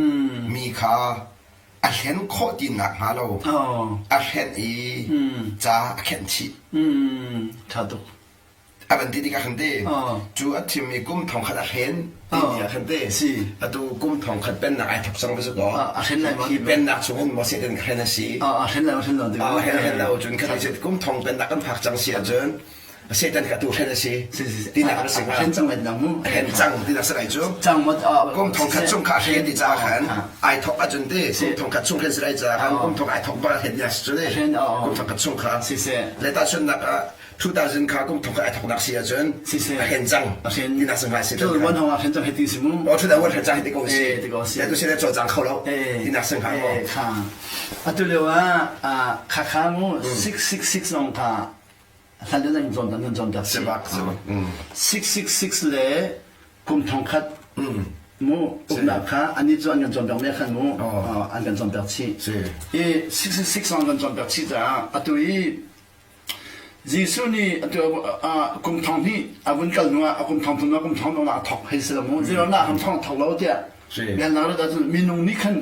mi kha a hlen khawh ti nakhnga lo a hrenh i ca a khenh chih. Ṭha tuk. A van ti tikah khan te cu a thimmi kum thongkhat a hren timi ah khan te atu kum thongkhat pennak ai thok cang va si kaw a hren lai hi pennak chung in maw Satan hren a si a hren lai hren lo a hren hren lo cun khat ti kum thong pennak kan phak cang si ahcun Satan kha tu hren a si tinak a si hnga hren cang lai nang mu hren cang tinak si lai cu cang mo kum thongkhat chung kha hren ti ca khan ai thok ahcun te kum thongkhat chung hren si lai ca khan kum thong ai thok bak hren ya si cu kum thongkhat chung kha le tahchunnak ah 2000 kha kum thong ai thoknak si ahcun a hren cang tinak si hnga si tu wan hong a hren cang hei ti si mu o thu da wan hren cang hei ti ko si ti ko si tu si le cawlcang kho lo tinak si hnga ko kha atu lio ah kha kha mu 666 long kha hlan le nan zawn nan zawn tak si bak si bak 666 le kum thong khat mu uknak kha ani cu an kan cawnpiak me khan mu an kan cawnpiak chih i 666 an kan cawnpiak chih caah atu i Jesuh nih atu kum thong hnih a vun kal hnuah a kum thong thum kum thong dong a thok hei si lo mu zeiruangah ham thong thok lo tiah bialnak rat ahcun minung nih khan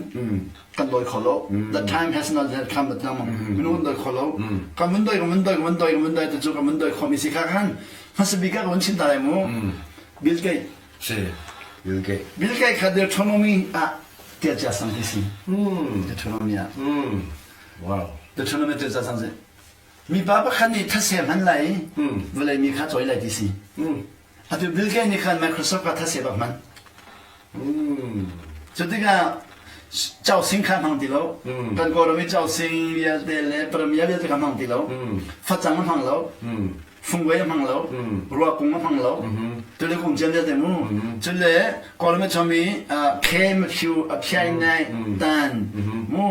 kan dawi kho lo the time has not yet come but nang minung kan dawi kho lo kan vun dawi kan vun dawi kan vun dawi kan vun dawi te cu kan vun dawi kho mi si kha khan hmasa bik ah ka vun chim ta lai mu Bill Gates si Bill Gates Bill Gates kha Deuteronomy ah tiah cia sang ti si Deuteronomy ah wow Deuteronomy tiah cia sang si Mipa pakhat nih thase hman lai i vawlei mi kha cawi lai ti si. Atu Bill Gates nih khan Microsoft kha thase bak hman. Cu tikah causing kha hmang ti lo. Kan Kawlram i causing vialte le paramia vialte kha hmang ti lo. Facang a hmang lo. Fungvei a hmang lo. Ruakung a hmang lo. Tule kum cian vialte mu. Cule Kawlram i chuami khem, phiu, a phiai nai, tan, mu,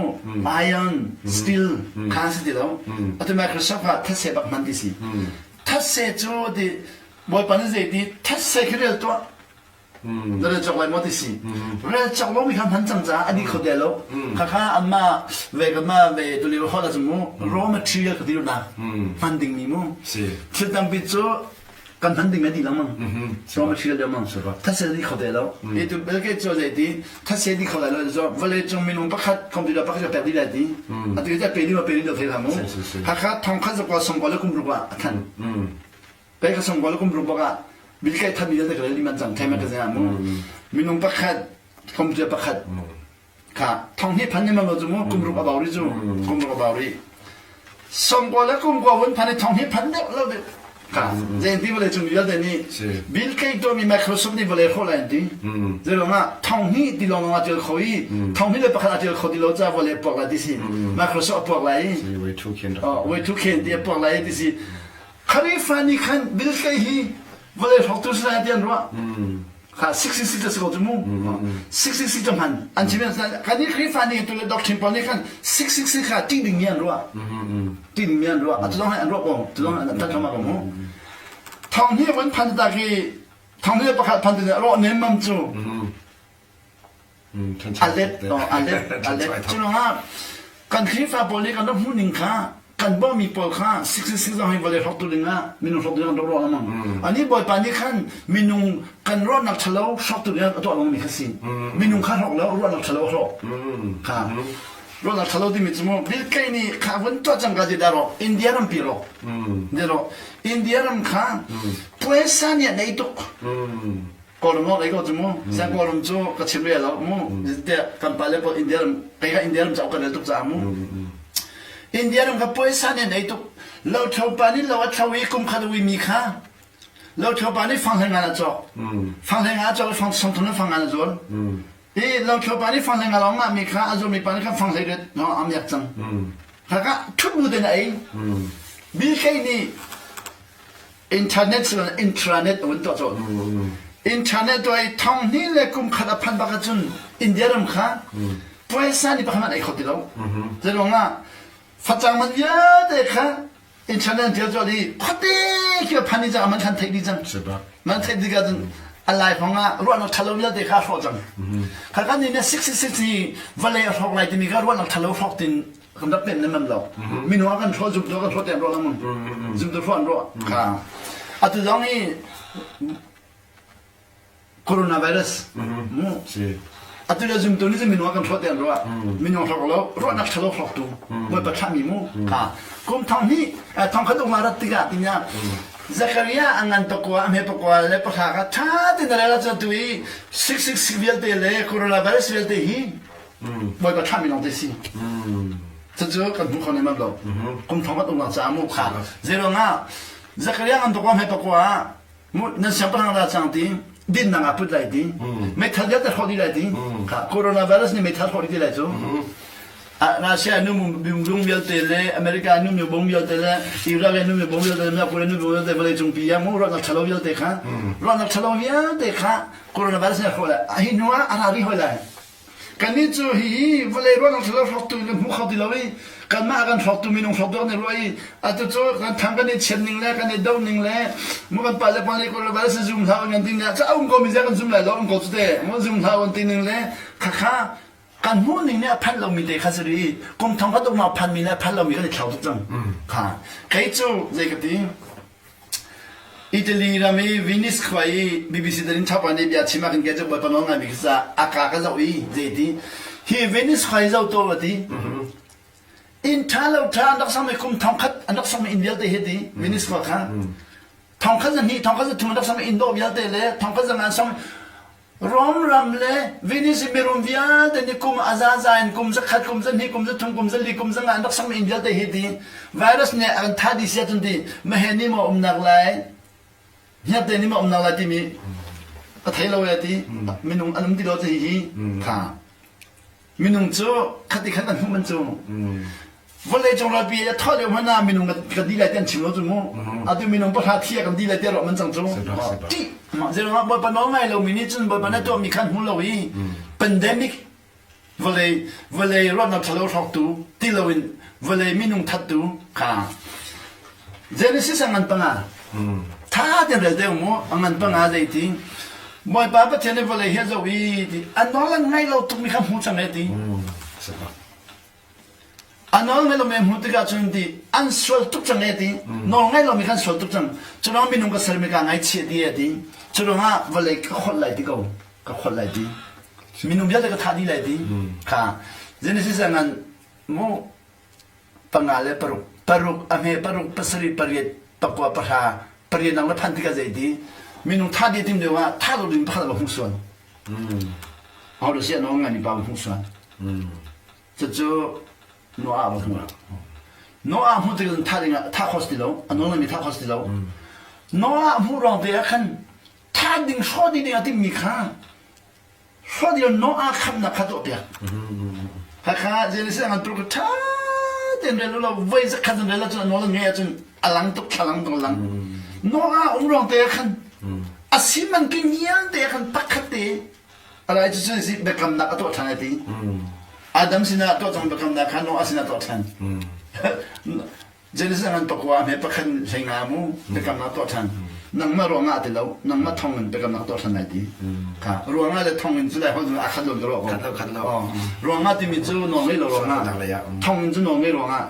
iron, steel kha si ti lo. Atu Microsoft ah thetse bak hman ti si. Thetse cu ti Bawipa nih zei ti thetse khi rel tuah. Na rel cawk lai maw ti si. Rel cawk lomi kha hman cang caah a dih kho te lo. Khakha anmah ve kanmah ve tulio holh ahcun mu raw material ka ti nak hman dingmi mu. Thil tampi cu kan hman ding a dih lengmang. Raw material lengmang. Thase dih kho te lo. I tu Bill Gates cu zei ti thase dih kho lai lo cu vawlei cung minung pakhat computer pakhat ka pek dih lai ti. Atu hi pe ding ma pe ding lo thei hlah mu. Hakha thong khat zakua sawmkua le kum ruk ah a than. Kai ka sawmkua le kum ruk bak ah Bill Gates thanmi vialte ka rel dih manh cang. Thei man ka zeng ah mu. Minung pakhat computer pakhat kha thong hnih phan ning lo cu mu kum ruk a bau rih cu kum ruk a bau rih sawmkua le kum kua vun phan i thong hnih phan deuh lo deuh kha zei ti vawlei cung vialte nih Bill Gates tuahmi Microsoft nih vawlei hrawh lai an ti zei ruangah thong hnih ti lawng lawng a tial kho i thong hnih le pakhat a tial kho ti lo ca vawlei puak lai ti si Microsoft a puak lai i way too khen ti a puak lai ti si Kharifa nih khan Bill Gates hi vawlei hrawktu si lai ti an ruah kha 66 a si ko cu mu 66 cu hman an chim kan i Khrihfa nih tu le doctrine pawl nih khan 666 kha ṭih ding mi an ruah ṭih ding mi an ruah atu zong an ruah ko tu zong an tat ko mu thong hi von phan ta khi thong hi pakhat phan te rawh nem mam cu A let, a let, a let. Cu ruangah kan Khrihfa pawl nih kan rak hmuh ning kha kan bawhmi pawl kha 66 zong hi vawlei hrawktu dingah minung hrawktu dingah rak ruah lengmang. Ani Bawipa nih khan minung kan ruahnak ṭhalo hrawktu dingah a tuah lengmang mi kha si. Minung kha hrawk lo, ruahnak ṭhalo a hrawk. Kha ruahnak ṭhalo timi cu mu Bill Gates nih kha vun tuah cang ka ti dah rawk India rampi rawk. Dah rawk India ram kha puaisa nih a nei tuk. Kawlram lawng ei ko cu mu. Siang Kawlram cu ka chim ve lo mu. Tiah kan pale pawl India ram kei kha India ram cauk kan rel tuk caah mu. India ram kha puaisa nih an ei tuk. Lothlo pa nih lo a thlo i kum khat a ui mi kha lothlo pa nih fang hlei ngan a cawk. Fang hlei ngan a cawk i fang sawmthum le fang ngan a zuar. I lothlo pa nih fang hlei ngan a ngah mi kha a zuar mi pa nih khan fang hlei ret a miak cang. Khaka thut bu tein a ei. Bill Gates nih Internet cu intranet a vun tuah colh. Internet tuah i thong hnih le kum khat a phanh bak ahcun India ram kha puaisa nih pakhat hmanh ei kho ti lo. Zeiruang ah facang man vialte kha internet an tial colh i khuate khi a phan i cang man khan theih dih cang. Man theih tik ahcun a laifang ah ruahnak ṭhalo vialte kha a hrawh cang. Kha kan nih 66 hi vawlei a hrawk lai timi kha ruahnak ṭhalo hrawk tin kan rak pem lengmang lo minung ah kan hrawh zumtu kan hrawh tem ruah lengmang zumtu hrawh an ruah kha atu zong hi coronavirus mu atu le zumtu nih minung ah kan hrawh tem ruah minung hrawk lo ruahnak thalo hrawk tu bawipa thlahmi mu kha kum thong hnih thong khat uk rat tikah tinya Zakaria a ngan pakua a hme pakua le pahra kha tha tin rel ahcun tu i 666 vialte le coronavirus vialte hi Bawipa thlahmi lawng te si. Cucu kan hmu kho nem lo. Kum thong kan umnak caah mu kha. Zeiruang ah Zakaria ngan pakua hme pakua ah nan siangpahrang ra cang ti dinnak ah put lai ti meithal vialte hrawh dih lai ti kha coronavirus nih meithal hrawh dih ti lai cu Russia nu bung vialte le America nu mi bung vialte le Iraq nu mi bung vialte le North Korea nu bung vialte vawlei cung pi ah mu ruahnak ṭhalo vialte kha ruahnak ṭhalo vialte kha coronavirus nih a hrawh lai hi hnu ah a ra rih hoi lai Kannih cu hihi vawlei ruahnak ṭhalo hrawktu in kan hmu kho ti lo i kanmah a kan hrawktu minung hrawktu kan i ruah i atu cu kan thang kan i chiat ning le kan i do ning le mu kan pale pawl nih coronavirus zum hlah kan ti ning le a um ko mi zia kan zum lai lo um ko cu te mu zum hlah kan ti ning le khakha kan hmuh ning nih a phanh lomi te kha si rih i kum thong khat uknak phan mi le a phanh lomi kan i thlau tuk cang kha kei cu zei ka ti Italy ram i Venice khua i BBC Darin Thapa nih bia chim ah khin kei cu Bawipa nawl ngaimi khi ca a ka ka zoh i zeiti hi Venice khua i zoh tuah ti inn ṭha lo ṭha an rak sakmi kum thongkhat an rak sakmi inn vialte hi ti Venice khua kha thongkhat za hnih thongkhat za thum an rak sakmi inn dawh vialte le thongkhat za nga an sakmi Rom ram le Venice mirum vialte nih kum a zaza in kum zakhat, kum zahnih, kum zathum, kum zali, kum zanga an rak sakmi inn vialte hi ti virus nih a kan thah dih si ahcun ti mahe nih maw umnak lai hniapte nih maw umnak lai timi ka thei lo e ti minung an um ti lo ti hi kha Minung cu khati khan an hmuh man cu. Vawlei cung ralpi a thawh lio hmanh ah minung kan di lai ti an chim lo cu mu. Atu minung pahra thi ah kan di lai ti ruah man cang cu. Ṭih. Zeiruangah Bawipa nawl ngai lomi nih cun Bawipa na tuahmi khan hmu lo i pandemic vawlei vawlei ruahnak ṭhalo hrawktu ti loin vawlei minung thattu kha Genesis a ngan panga. Tha ten rel deuh mu a ngan panga zei ti. Bawipa Pathian nih vawlei hi a zoh i ti a nawl an ngaih lo tukmi kha hmu cang e ti. A nawl ngaih lomi hmuh tikah cun ti an sual tuk cang e ti. Nawl ngaih lomi kha an sual tuk cang. Cu ruang minung ka sermi ka ngaihchih ti e ti. Cu ruangah vawlei ka kholh lai ti ko. Ka kholh lai ti. Minung vialte ka thah dih lai ti. Kha Genesis ah ngan mu panga le paruk paruk a hme paruk pasarih pariat pakua pahra pariat nang le phan tikah zeiti minung tha dih tim lio ah tha lo ding pakhat va hmuh sual ho do si ano ngai mi pa va hmuh sual cucu Noah va hmuh Noah hmuh tik tha ding ah tha khos ti lo a nawl mi tha khos ti lo Noah hmuh ruang te ah khan tha ding hraw ding ding a timmi kha Hrawdil Noah khamnak kha tuahpiak. Hakha Genesis ngan tur ṭha tein rel ulaw voi zakhat in rel ahcun a nawl an ngeih ahcun a lang tuk thlalang tuk a lang. Noah um ruang te ah khan a si man ki ngial te ah khan pakhat te a rai cu cun si biakamnak a tuah ṭhan ai ti. Adam sinah a tuah cang biakamnak kha Noah sinah a tuah ṭhan. Genesis ngan pakua hme pakhat hleinga mu biakamnak tuah ṭhan. Nangmah ruangah ti lo, nangmah thong in biakamnak tuah ṭhan lai ti. Kha ruangah le thong in cu lai holh cu a khat lo ka ruah ko. Khat lo khat lo. Ruangah timi cu nawl ngei lo ruangah. Thong in cu nawl ngei ruangah.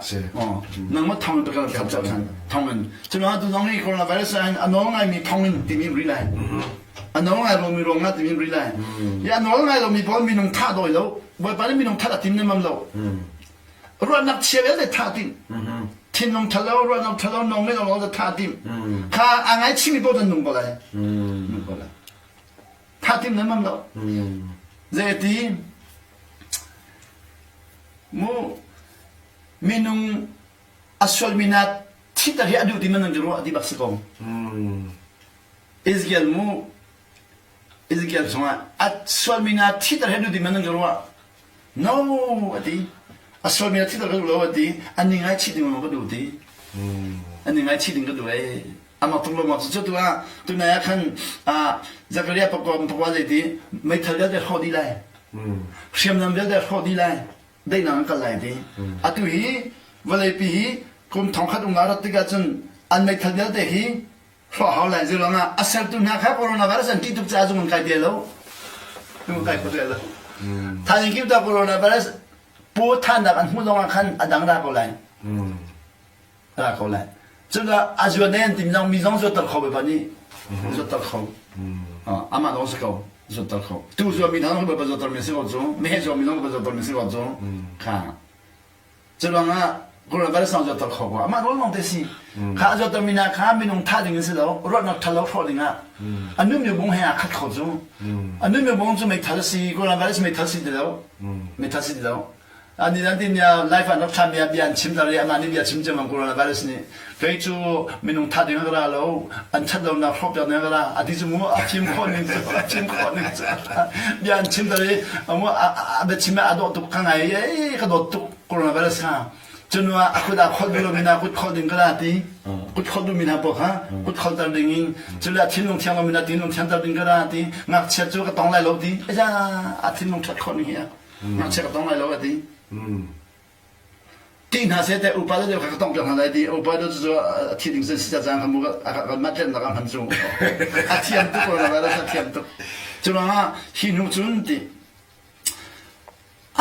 Nangmah thong in biakamnak tuah ṭhan. Thong in. Cu ruangah tu zong hi coronavirus ah hin a nawl ngaimi thong in timi ri lai. A nawl ngai lomi ruangah timi ri lai. Ya a nawl ngai lomi pawl minung thah dawi lo. Bawipa nih minung that a tim nemam lo. Ruahnak chia vialte thah timh. Thinlung ṭhalo, ruahnak ṭhalo, nawng ngei lo thah timh. Kha a ngaichimi paoh an nung ko lai. Nung ko lai. Thah timh nan mam lo. Zeiti mu minung a sualmi na thiter hi a duh ti man nan ruah ti bak si ko. Ezekiel mu Ezekiel chungah a sualmi na thiter hi a duh ti man nan ruah. No a ti. A sualmi a thiter ka duh lo a ti. An ni ngaichih ding ka duh ti. An ni ngaichih ding ka duh ei. Amah tung lo ma cu tu ah tunai ah khan Zakaria pakua pakua zei ti meithal vialte hrawh dih lai. Hriamnam vialte hrawh dih lai. Daihnak an kal lai ti. Atu hi vawleipi hi kum thongkhat um rat tikah cun an meithal vialte hi hrawh hau lai zei ruangah a sertu hna kha coronavirus an ṭih tuk caah zung an kai te lo zung kai kho te lo thaizing kim ta coronavirus pu thannak an hmuh zongah khan a dang ra ko lai ra ko lai cun a zuan ne an tim zong mi zong zuatter kho bawipa nih zuatter kho amah zong si ko zuatter kho tu zuami hna zong bawipa zuatter mi si ko cu meheh zuami zong bawipa zuatter mi si ko cu kha Curuangah coronavirus zong zuater kho ko. Amah rawl lawng te si. Kha a zuater mi hna kha minung thah ding in si lo, ruahnak ṭhalo hrawh ding ah. A nunmi bung he aa khat kho cu. A nunmi bung cu meithal a si, coronavirus meithal si ti lo. Meithal si ti lo. Ani nan tin ya life an rak thami ah bia an chim tar i amah nih bia chim cemang coronavirus nih kei cu minung thah ding ah ka ra lo an ṭhat lonak hrawh piak ding ah ka ra a ti cu mu a fim khawh ning cu a fim khawh ning cu bia an chim tar i amu a biachim ah a dawh tuk ka ngai i ka dawt tuk coronavirus kha cunu ah a kut ah kholh duh lomi hna kut kholh ding ka la ti kut kholh duhmi hna paoh kha kut kholhter ding in cule a thinlung thiang lomi hna thinlung thianter ding ka la ti ngakchia cu ka tong lai lo ti aja a thinlung ṭhat khawh ning hi ngakchia ka tong lai lo a ti ti hna seh te upa deuh kha ka tong piak hna lai ti upa deuh cu a thi ding si cang kha mu kan mah tlennak ah hman cu a thiam tuk coronavirus a thiam tuk cu ruangah hi hnu cun ti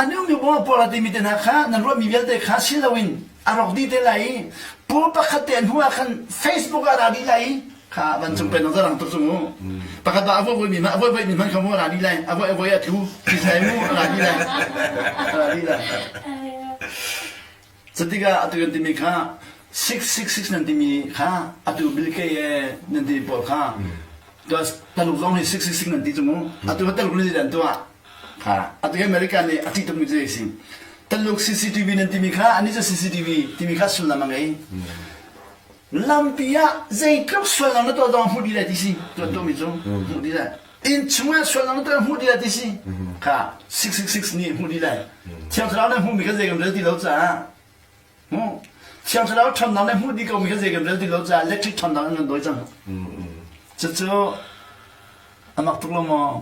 A nungmi bawm pawl a timi te hna kha nan ruahmi vialte kha si loin a rawk dih te lai i pu pakhat te hnu ah khan Facebook ah ra dih lai i kha vancung pen zarang tuk cung u pakhat ba a voi voi mi a voi voi mi hman kha mu ra dih lai a voi a voi a tlu ti sai mu ra dih lai ra dih lai Cutikah atu kan timi kha 666 nan timi kha atu Bill Gates nan timi pawl kha Taluk zong hi 666 nan ti cu mu atu Taluk nih an tuah kha atu America nih a ṭih tukmi cu a si Taluk CCTV nan timi kha anih cu CCTV timi kha sullam a ngei lampi ah zeitluk sualnak na tuah zong hmuh dih lai ti si tuah tuahmi cu hmuh dih lai inn chungah sualnak na tuah hmuh dih lai ti si kha 666 nih hmuh dih lai Thiang Thlarau nih hmuhmi kha zei kan rel ti lo caah Thiang Thlarau ṭhawnnak nih hmuh dih komi kha zei kan rel ti lo caah electric ṭhawnnak in kan dawi cang. Cucu a mak tuk lo maw?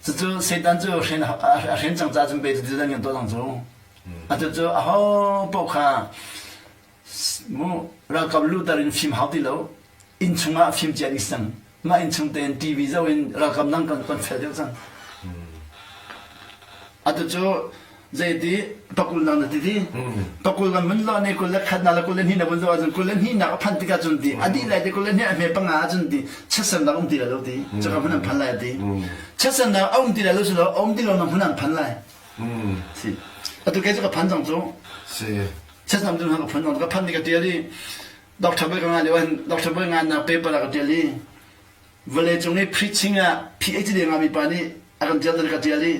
Cucu Satan cu a hren cang caah cun pe cu ti kan tuah cang cu. Atu cu aho paoh kha mu ralkap luhter in fim hau ti lo. Inn chungah fim cia dih cang. Mah innchung tein TV zoh in ralkap dang kan kan fel deuh cang. Atu cu zeiti pakul nang na ti ti pakul kan mun lo ne 21 na le 22 na vun zoh ahcun 22 nak a phanh tikah cun ti a dih lai ti 22 a hme panga ahcun ti chiatsernak um ti lai lo ti cuka hmun an phan lai ti chiatsernak a um ti lai lo si lo a um ti lo na hmun an phan lai si atu kei cu ka phan cang cu si chiatsernak um ka phan cang ka phan ni ka tial i Dr. Boy ka ngai lio an Dr. Boy ngannak paper ah ka tial i vawleicung i preaching ah PhD ngami pa nih a kan tial ka tial i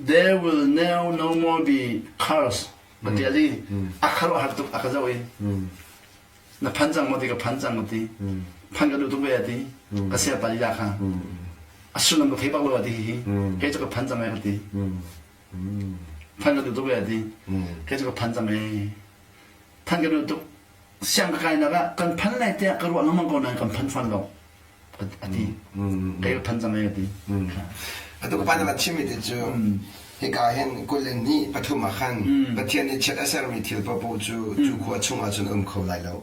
there will now no more be curse ka tial i a khuaruahhar tuk a ka zoh i na phan cang maw ti ka phan cang ka ti phan ka duh tuk ve a ti ka sia pa lila kha a sullam ka thei bak lo a ti hi kei cu ka phan cang e ka ti phan ka duh tuk ve a ti kei cu ka phan cang e phan ka duh tuk siang ka kainak ah kan phan lai tiah ka ruah lengmang ko nain kan phan fan lo a ti kei ka phan cang e a ti atu ka pa na chimmi te cu hika hin 23 ah khan Pathian nih chiat a sermi thil paohpaoh cu cu khua chungah cun um kho lai lo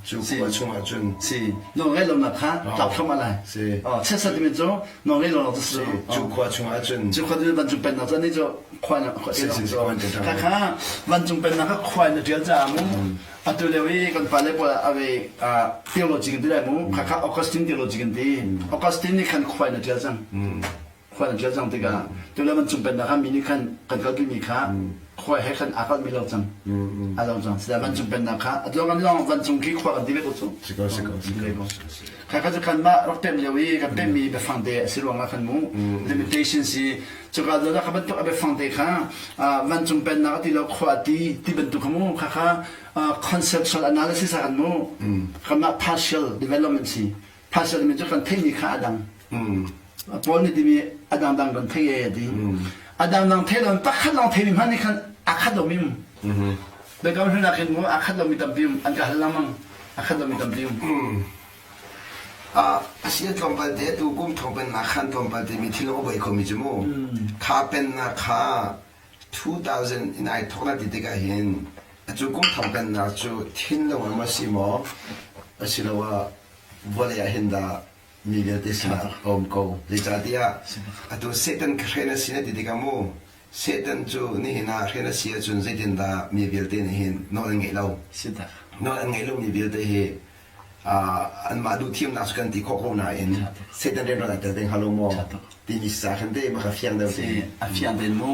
cu khua chungah cun si nawl ngeih lonak kha tlak thluahmah lai si chiat timi cu nawl ngeih lo cu si cu khua chungah cun cu khua cu vancung pennak cu ani cu khua na khua kha kha vancung pennak kha khua na ṭial caah mu atu lio i kan pale pawl ave theology kan ti lai mu kha kha Augustine theology kan ti Augustine nih khan khua na ṭial cang khua na ṭial cang tikah tu le vancung pennak kha mi nih khan kan kalpi mi kha khua he khan aa kalmi lo cang a lo cang sida vancung pennak kha atu kan long vancung khi khua kan ti ve ko cu si ko si ko si ko kha kha cu khan mah rak pem lio i kan pemmi biafang te a si ruangah khan mu limitation si cuka zawn ah kha bantuk a biafang te kha vancung pennak a ti lo khua a ti ti bantuk kha mu kha kha conceptual analysis ah kan mu kanmah partial development si partial mi cu kan theihmi kha a dang Paul nih timi a dangdang kan thei e ti a dangdang thei lo pakhat lawng theimi hmanh nih khan a khat lomi um biakam hlun ah khin mu a khat lomi tampi um an ka hal lengmang a khat lomi tampi um A si tlawmpal te tu kum thong pennak khan tlawmpal te mi thil a buai khomi cu mu kha pennak kha 2000 in ai thok na ti tikah hin atu kum thong pennak cu thinlung ah maw si maw asiloah vawlei ah hin dah mi vialte sinah a um ko zeicahtiah atu Satan kha hren a si na ti tikah mu Satan cu nihin ah hren a si ahcun zeitindah mi vialte nih hin nawl an ngeih lo nawl an ngeih lomi vialte hi anmah duhthiamnak cu kan ti khawh ko nain Satan rianṭuan ai tel te hnga lo maw timi sa khan te maka fiang deuh te a fiang tein mu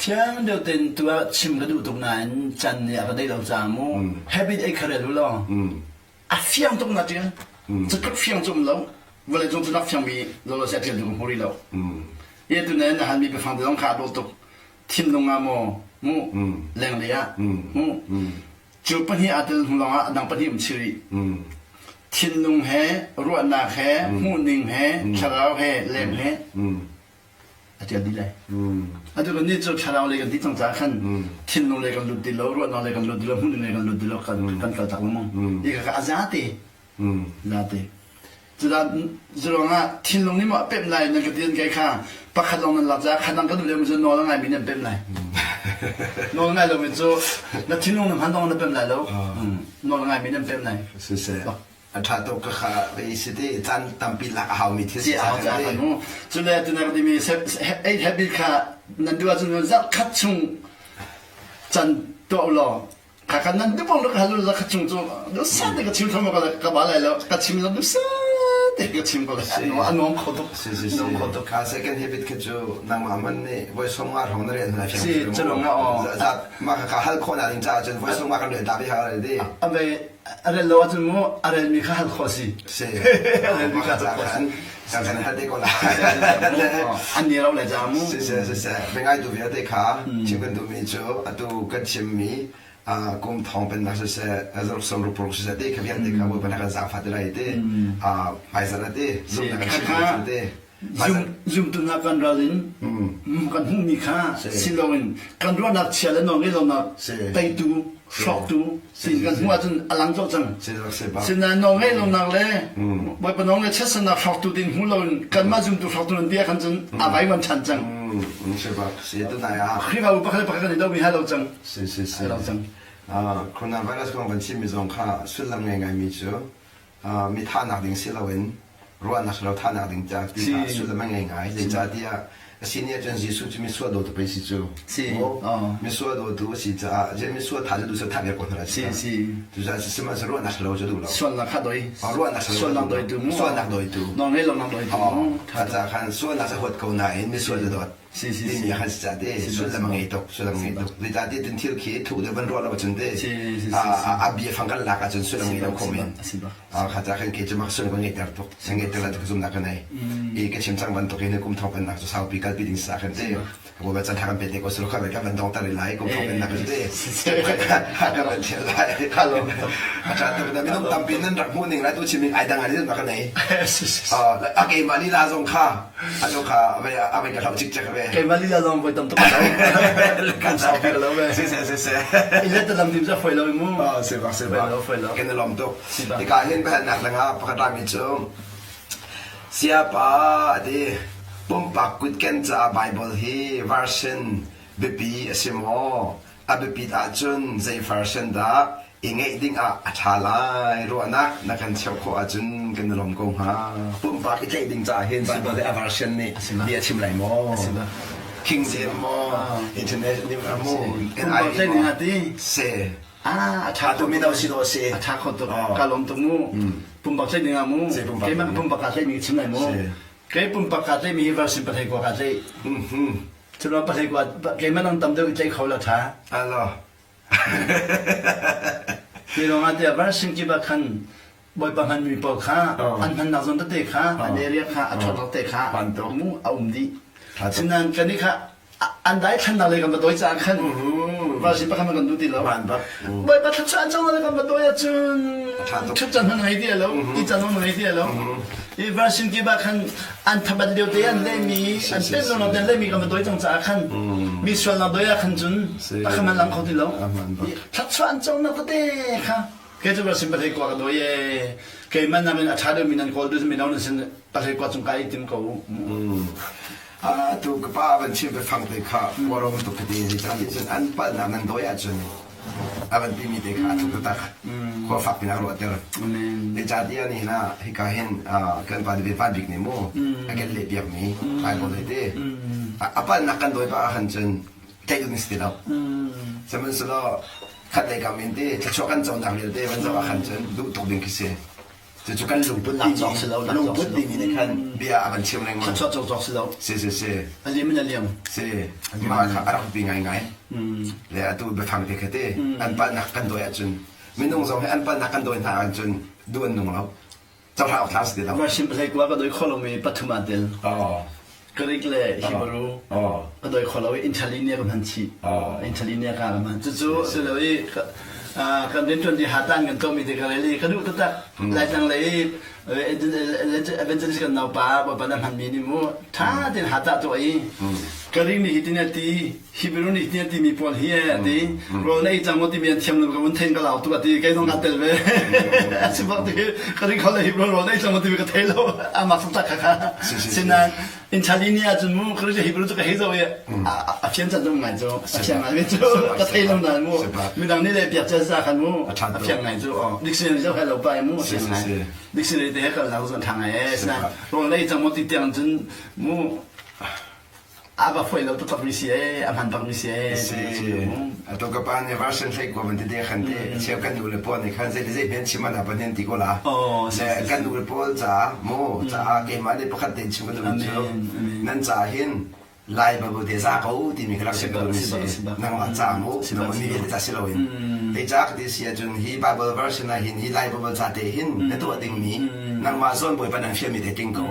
fiang deuh tein tu ah chim ka duh tuk nain can nih a ka deih lo caah mu habit ei kha rel u law a fiang tuk na ṭial cu tluk fiang cu um lo vawlei cung cu nak fiangmi lo lo seh ṭial tu ka hmu rih lo ye tu na halmi biafang te zong kha a dawh tuk thinlung ah maw mu lenglei ah mu Cu pahnih aa tel hnu lawngah a dang pahnih um chih rih. Thinlung he, ruahnak he, hmuhning he, thlarau he, leng he a ṭial dih lai. Atu kan nih cu thlarau lei kan ti cang caah khan thinlung lei kan lut ti lo, ruahnak lei kan lut ti lo, hmuhning lei kan lut ti lo, kan kan kal tak lengmang. Hi kha a zate. Zate. Curuangah thinlung nih maw a pemh lai nan ka ti kai kha pakhat lawng nan lak caah khat dang ka duh liomi cu nawl a ngaimi nih an pemh lai. Nawl ngai lomi cu na thinlung na hman zong na pemh lai lo. Nawl a ngaimi nih an pemh lai. Siseh. A ṭha tuk ka kha vei si ti caan tampi lak a haumi thil si a hau caah kan mu. Cule tu na ka timi ei habit kha nan duh ahcun zarh khat chung can tuah u law Kha nan dubong rak hal la kha chung cu dusa te ka chim thom ka ka ba lai lo ka chim lo dusa te ka chim ko a nuam kho tuk si si si kho tuk kha second habit kha cu nangmah man nih voi som nga hrawng na rian hna si culong nga o zat ma kha ka hal khawh na ding caah cun voi som nga kan rian ta bi ha di ame a rel lo ahcun mu a rel mi kha hal khawh si si a rel mi kha hal khawh si kan kan hal te ko la an ni ro le ja mu si si si si bengai tu vialte kha chim kan duhmi cu atu kan chimmi kum thong pennak siseh zaruk som ruk paruk siseh te kha vialte kha Bawipa na kan zaangfah te lai te hmaizarh ah te zumhnak kan chim te Zumtu hna kan ral in kan hmuhmi kha si loin kan ruahnak chia le nawl ngei lonak teitu hrawktu sin kan hmuh ahcun a lang colh cang. Sinain nawl ngei lonak le Bawipa nawl ngei chiatsernak hrawktu ding hmu loin kanmah zumtu hrawktu nan ti ah khan cun a vaivuan ṭhan cang. Khrihfabu pakhat le pakhat kan i domi ha lo cang. Si si si. Lo cang. Coronavirus kong kan chimmi zong kha sullam ngei ngaimi cu mi thahnak ding si loin. Ruahnak lo thahnak ding ca ti kha sullam a ngei ngai. Zeicahtiah a si nih ahcun Jesuh cu misual dawtu pei si cu. Misual dawtu a si caah misual thah cu duh thah viar ko hna Si si. Cucaah sihmanhsehlaw ruahnak lo cu duh lo. Sualnak kha doi. Ruahnak sualnak doitu mu. Sualnak doitu. Nawlngei lonak doitu mu. Kha khan sualnak cu huat ko nain misual cu dawt. Si si si. Timi khan si te sullam a ngei tuk sullam a ngei tuk. Zeicahtiah tin thil khi thuh deuh van ruah lo ahcun te a bia fang kan lak ahcun sullam ngei lo kho men. Kha ca khan kei cu mak sullam ka ngeihter tuk. Sa ngeihter la tuk zumnak ka nei. I ka chim cang bantuk in kum thong pennak cu saupi kalpi ding sa khan te. Ka ba chan kan pe te ko sulu kha ka van dong tar lai kum thong pennak cu te. Ka van thial lai. A tha tuk na minung tampi nan rak hmuh ning lai tu chim ning ai dang ai na ka nei. A keimah lila zong kha Anu kha a vei ka hloh cikcek ve. Keimah lila zong voi tam tuk ka lo. Kan saupi ka lo ve. Si si si si. I let lam tim cu foi lo mu. Oh, si bak si bak. Foi lo. Kan i lawm tuk. Hika hin biahalnak dangah pakhat rami cu Siapa ati pumpak kutken caah Bible hi version biapi a si maw? A biapit ahcun zei version dah i ngeih dingah a ṭha lai ruahnak na kan cheuh khawh ahcun kan i lawm ko hnga. Pumpak i tlaih ding caah hin Bible le a version nih bia a chim lai maw? King James maw? International maw? Pumpak tlaih ding ah ti? Si. Ah, a ṭha tuk. Mino si dawh si. A ṭha kho tuk. Ka lawm tuk mu. Pumpak tlaih ding ah mu. Keimah pumpak kaa tlaihmi ka chim lai mu. Kei pumpak kaa tlaihmi hi version pathei kua kaa tlaih. Culo pathei kua keimah nang tam deuh i tlaih kho la ṭha. Alo. Hi ruangah tiah version kip ah khan Bawipa hmanmi pawl kha an hmannak zawn tete kha an area kha a ṭhawt te kha mu a um dih. Sinain kan i kha an daithlannak lei kan va dawi caah khan version pakhat kan duh ti lo. Bawipa thluachuah an cang kan va dawi ahcun ṭhut can hman ngei ti lo, i can hman ngei ti lo. Hi version kip ah khan an thabat lio te an lehmi an pem lo te an lehmi kan va dawi cang caah khan mi sualnak dawi ah khan cun pakhat man lang kho ti lo. Thluachuah an cawngnak tete kha kei cu version pathei kua ka dawi ee keimah nakin a ṭha deuhmi nan kawl duh mino nan sin pathei kua cung kai i tim ko u. Atu ka pa van chim biafang te kha uarom tuk ka ti zeicahtiah cun an palhnak nan dawi ahcun a van timi te kha a thuk taktak khua fak piin a ruahter. Zeicahtiah nihin ah hika hin kan pa David Van Bik nih mu a kan lehpiakmi Bible he te a palhnak kan dawi pah ahkhan cun tlaih ding si ti lo. Sihmanhsehlaw khatlei kam in te thluachuah kan conak vialte van zoh ahkhan cun duh tuk ding khi si. Cucu kan lungput timi lungput timi nih khan bia a kan chim lengmang. Thluachuah cawk si lo. Si si si. A liam in a liam. Si. Mah kha a rak pi ngaingai. Le atu biafang te kha te an palhnak kan dawi ahcun minung zong hi an palhnak kan dawi hna ahcun duh an nung lo. Cohlan awk tlak si ti lo. Version pahlei kua ka dawi kho lomi pathum aa tel. Oh. Greek le Hebrew ka dawi kho lo i Interlinear ka hman chih. Interlinear ka ka hman. Cucu si lo i kan rianṭuan di hatan kan tuahmi te ka rel i ka duh taktak. Laitlang lei evangelist kan naupa Bawipa na hmanmi nih mu ṭha tein hata tuah i Greek nih hitin a ti Hebrew nih hitin a timi pawl hi a ti rawl na ei cang maw timi an thiam lo ka vun thein ka lau tuk a ti kei zong kaa tel ve. A si bak ti Greek holh le Hebrew rawl na ei cang maw timi ka thei lo. Amah taktak kha kha. Sinain Interlinear ahcun mu Greek le Hebrew cu ka hei zoh i a fian can ngai cu a fiang ngai cu ka thei lo nain mu midang nih le piak cia sa khan mu a fiang ngai cu dictionary zoh lo pa mu a fiang ngai dictionary te he kal lo zon tha ngai e sinain rawl na ei cang maw ti tiang cun mu a va foi lo taktak mi si e a hman bak mi si e Si atu ka pa nih version hlei ko ban ti te khan te cheu kan nu le pawl nih khan zei zei men chim ana pan ti ko la le kan nu le pawl ca mu ca keimah nih pakhat tein chim ka duh cu nan ca hin Lai Bible te za ko timi ka rak chim ka duh mi si nangmah ca mu nangmah mi vialte ca si loin te ca ka ti si ahcun hi Bible version ah hin hi Lai Bible ca te hin na tuah ding mi nangmah zawn Bawipa nan fialmi te tling ko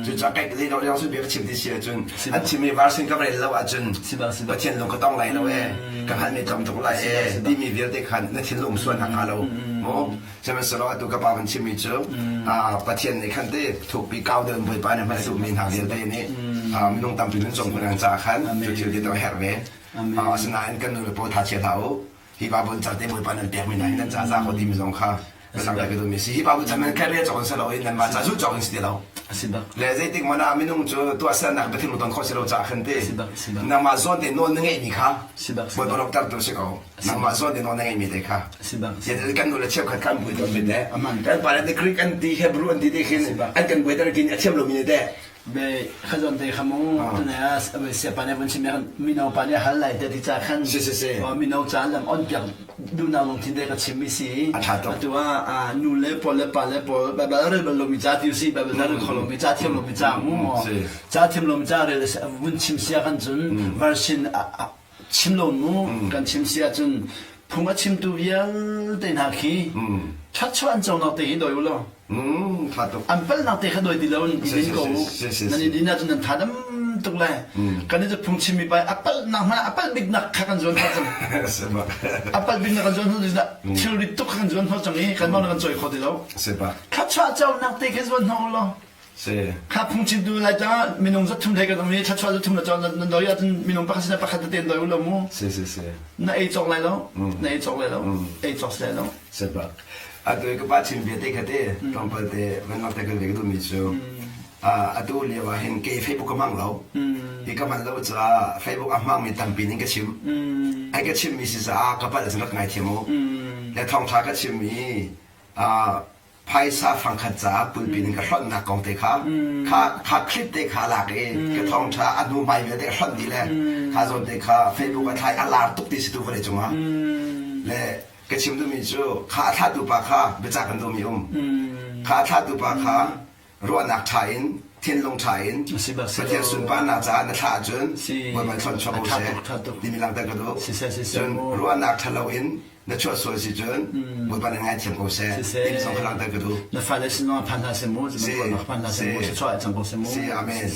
cucaah kai zei lo yang su bia ka chim ti si ahcun an chimmi version ka rel lo ahcun Pathian lung ka tong lai lo e ka hngalhmi tlawm tuk lai e timi vialte khan na thinlung sual hna hnga lo mu sihmanhsehlaw atu ka pa van chimmi cu Pathian nih khan te thukpi kau deuh in Bawipa nih hman a duhmi hna vialte nih minung tampi nun cawm khun caah khan cu thil ti to a herh ve asinain kan nu le pawl tha chia hlah u hi Bible ca te Bawipa nan pekmi hna hi nan ca za ko timi zong kha ka langhter ka duhmi si hi Bible ca man kha rel cawk in si lo in nanmah ca zulh cawk in si ti lo. Le zeitik hmanh ah minung cu tuahsernak Pathian lungton khawh si lo caah khan ti nangmah zawn te nawl na ngeihmi kha Bawipa lawmhtertu si ko. Nangmah zawn te nawl na ngeihmi te kha. Kan nu le cheukhat kha an buai tawn ve te. Kan pa le te Greek an ti Hebrew an ti te khin an kan buaiter kin a thiam lomi ne teh. Be khazon te kha mu tune a siapa nih vun chim mino pa nih hal lai te ti ca khan si si si mino ca lam on piak duhnak lungthin te ka chim mi si a tha tuk atu ah nu le pawl le pa le pawl Bible rel bal lomi ca ti si Bible rel kho lomi ca thiam lomi ca mu ca thiam lomi ca rel vun chim sia kan cun version chim lo mu kan chim si ahcun phung a chimtu vialte hna khi ṭhatchuah an conak te hi dawi u law Tha tuk. An palhnak te kha dawi ti lo in i din ko u. Nan i din ahcun nan tha dam tuk lai. Kan i cu phungchimmi pa a palhnak hmanh a palh biknak kha kan zuan hnawh cang. A palh biknak kan zuan hnawh cang. Thilri tuk kha kan zuan hnawh cang i kanmah kan cawi kho ti lo. Thluachuah conak te kha zuan hnawh u law. Kha phungchimtu lai tang minung zat thum thei kan um i thluachuah zat thum na cawn nan dawi ahcun minung pakhat sinah pakhat tete in dawi u law mu. Na ei cawk lai lo. Na ei cawk lai lo. Ei cawk si lai lo. Sebak. Atu i ka pa chim bia te kha te tlawmpal te van langhter kan ve ka duhmi cu atu lio ah hin kei Facebook ka hmang lo. Hi ka hman lo caah Facebook a hmangmi tampi ning ka chim. Ai ka chimmi si caah ka palh cun rak ngaithiam u. Le thawngṭha ka chimmi phaisa fangkhat caah pulpit in ka hlonhnak kong te kha kha kha clip te kha lak i ka thawngṭha a hnu hmai vialte ka hlonh dih le kha zawn te kha Facebook a thlai a lar tuk ti si tu vawlei cungah le ka chim duhmi cu kha a thlahtu pa kha biacah kan duhmi um kha a thlahtu pa kha ruahnak ṭha in thinlung ṭha in Pathian sunparnak caah na thlah ahcun Bawipa thlon chuak ko seh timi langhter ka duh cun ruahnak ṭha lo in na chuah sual si cun Bawipa nih ngaithiam ko seh timi zong kha langhter ka duh na fale sin zong phan hna seh mu phan hna seh mu chuah cang ko seh mu si amen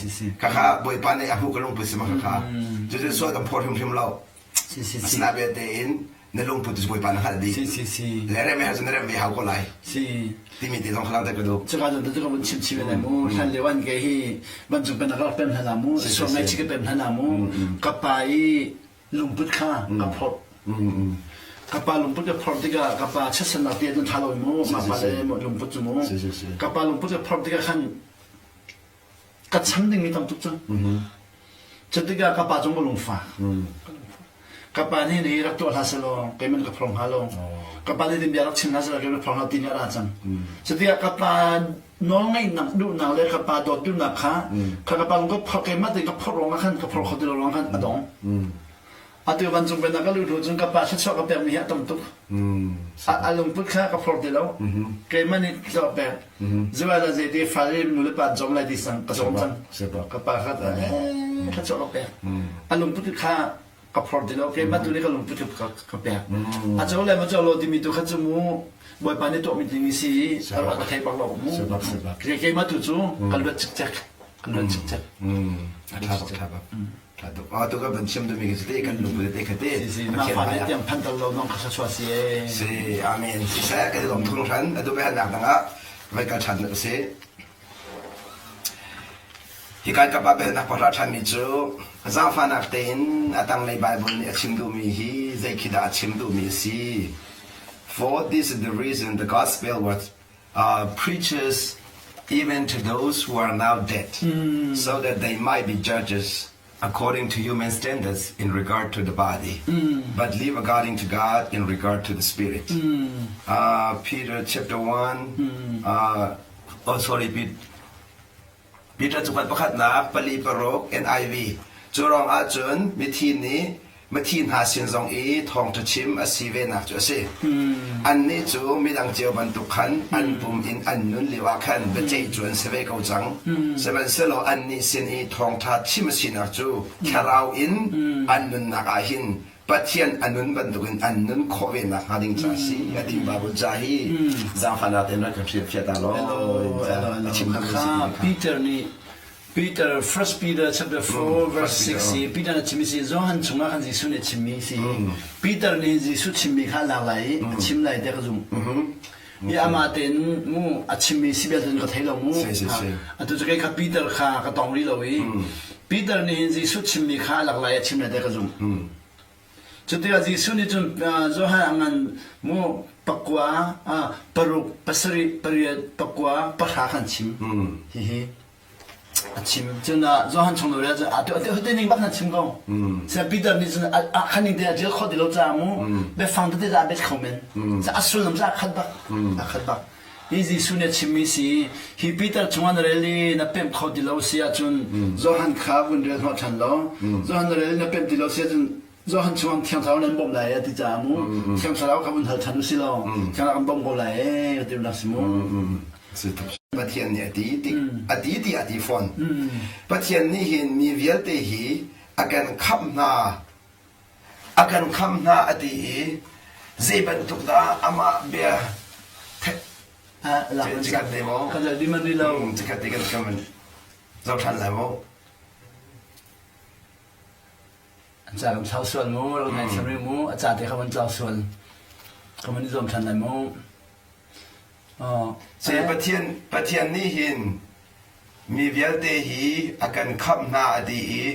khakha Bawipa nih a hmuh ka lungput si ma khakha cucu sual kan phawt hrimhrim lo Asinain vialte in na lungput cu Bawipa na hngalh dih. Si si si. Le rem cu na rem ve hau ko lai. Si. Timi te zong kha langhter ka duh. Cuka zong cu ka vun chim chih ve mu. Hlan lio an ke hi vancung pen ka rak pem hlan ah mu. Sual ngaihchih ka pem hlan ah mu. Ka pa i lungput kha ka phorh. Ka pa lungput ka phorh tikah ka pa chiatsannak ti ahcun ṭha lo mu. Ma pa le lungput cu mu. Ka pa lungput ka phorh tikah khan ka cham dingmi tam tuk cang. Cutikah ka pa cung ka lungfak. Ka pa nih nih rak tuah hlah selaw keiman ka phorh hnga lo. Ka pa nih bia rak chim hlah selaw keiman phorh hnga ti nih a ra cang. Cutikah ka pa nawlngaihnak duhnak le ka pa dawt duhnak kha kha ka pa lung ka phorh keimah tein ka phorh ruangah khan ka phorh kho ti lo ruangah khan a dong. Atu vancung pennak ka luh hnu cun ka pa thluachuah ka pekmi hi a tam tuk. A lungput kha ka phor ti lo. Keimah nih thluachuah pek. Zuai la zeiti fale nu le pa cawm lai ti sang ka cawm cang. Ka pa kha thluachuah ka pek. A lungput kha ka phor ti lo. Keimah tu nih ka lungput ka pek. A co le ma co lo timi tu kha cu mu Bawipa nih tuahmi ding si a ruah ka thei bak lo mu. Keimah tu cu ka luat cikcek. Ka luat cikcek. A ṭha bak, ṭha bak. Tu kan van chim duhmi khi te kan lungput te kha te mah fa nih tiang phan tal lo nong kha chua si e si amen si seh kan lom thung hran atu be hannak dang ah vai kal than na si hi kai kap ah belnak pahra than mi cu zaangfahnak tein a tanglei Bible nih a chim duhmi hi zei khi dah a chim duhmi a si for this is the reason the gospel was uh, preaches even to those who are now dead, mm. so that they might be judges according to human standards in regard to the body, mm. but live according to God in regard to the spirit. Mm. Uh, Peter chapter 1, mm. uh, oh sorry, Peter cakuat pakhatnak pali paruk NIV. Cu ruang ahcun mithi nih mithi hna sin zong i thawngṭha chim a si venak cu a si. Annih cu midang cio bantuk khan an pum in an nun lioah khan biaceih cu an si ve ko cang. Sihmanhsehlaw annih sin i thawngṭha chim a sinak cu thlarau in an nunnak ah hin Pathian a nun bantukin an nun khawh ve nak hnga ding ca si a ti Bible ca hi zaangfahnak tein rak kan hrilhfiah ta law a chim duhmi si kha Peter nih Peter First Peter chapter 4 verse 6 i Peter nih chimmi si Johan chungah khan Jesuh nih chimmi si Peter nih Jesuh chimmi kha a lak lai i a chim lai tiah ka zumh i amah tein mu a chimmi si bel cun ka thei lo mu atu cu kei kha Peter kha ka tong rih lo i Peter nih hin Jesuh chimmi kha a lak lai a chim lai tiah ka zumh Cutikah Jesuh nih cun Johan a ngan mu pakua paruk pasarih pariat pakua pahra khan chim hihi. A chim. Cun Johan chung lo cu atu atu te ning bak na chim ko. Sia Peter nih cun a khan ning te a ṭial khawh ti lo caah mu biafang tete a bet kho men. Ca a sullam cu a khat bak. A khat bak. Hi Jesuh nih a chimmi si hi Peter chungah na rel i na pemh kho ti lo si ahcun Johan kha vun rel hnawh ṭhan law Johan na rel i na pemh ti lo si ahcun Johan chungah Thiang Thlarau nan bawmh lai ti caah mu Thiang Thlarau kha vun hal ṭhan u si law Thiang Thlarau kan bawmh ko lai ee ka ti rak si mu. Pathian nih a ti ti a ti ti a ti fawn. Pathian nih hin mi vialte hi a kan khamh hna A kan khamh hna a ti i zei bantuk dah amah bia Cikhat te maw? Kan di man rih lo. Cikhat te kan kan zoh ṭhan lai maw? An ca kan thlau sual mu, rak ngai thiam rih mu, a ca te kha van tlau sual. Ka van i zuam ṭhan lai mu. Se Pathian Pathian nih hin Mi vialte hi a kan khamh hna a ti i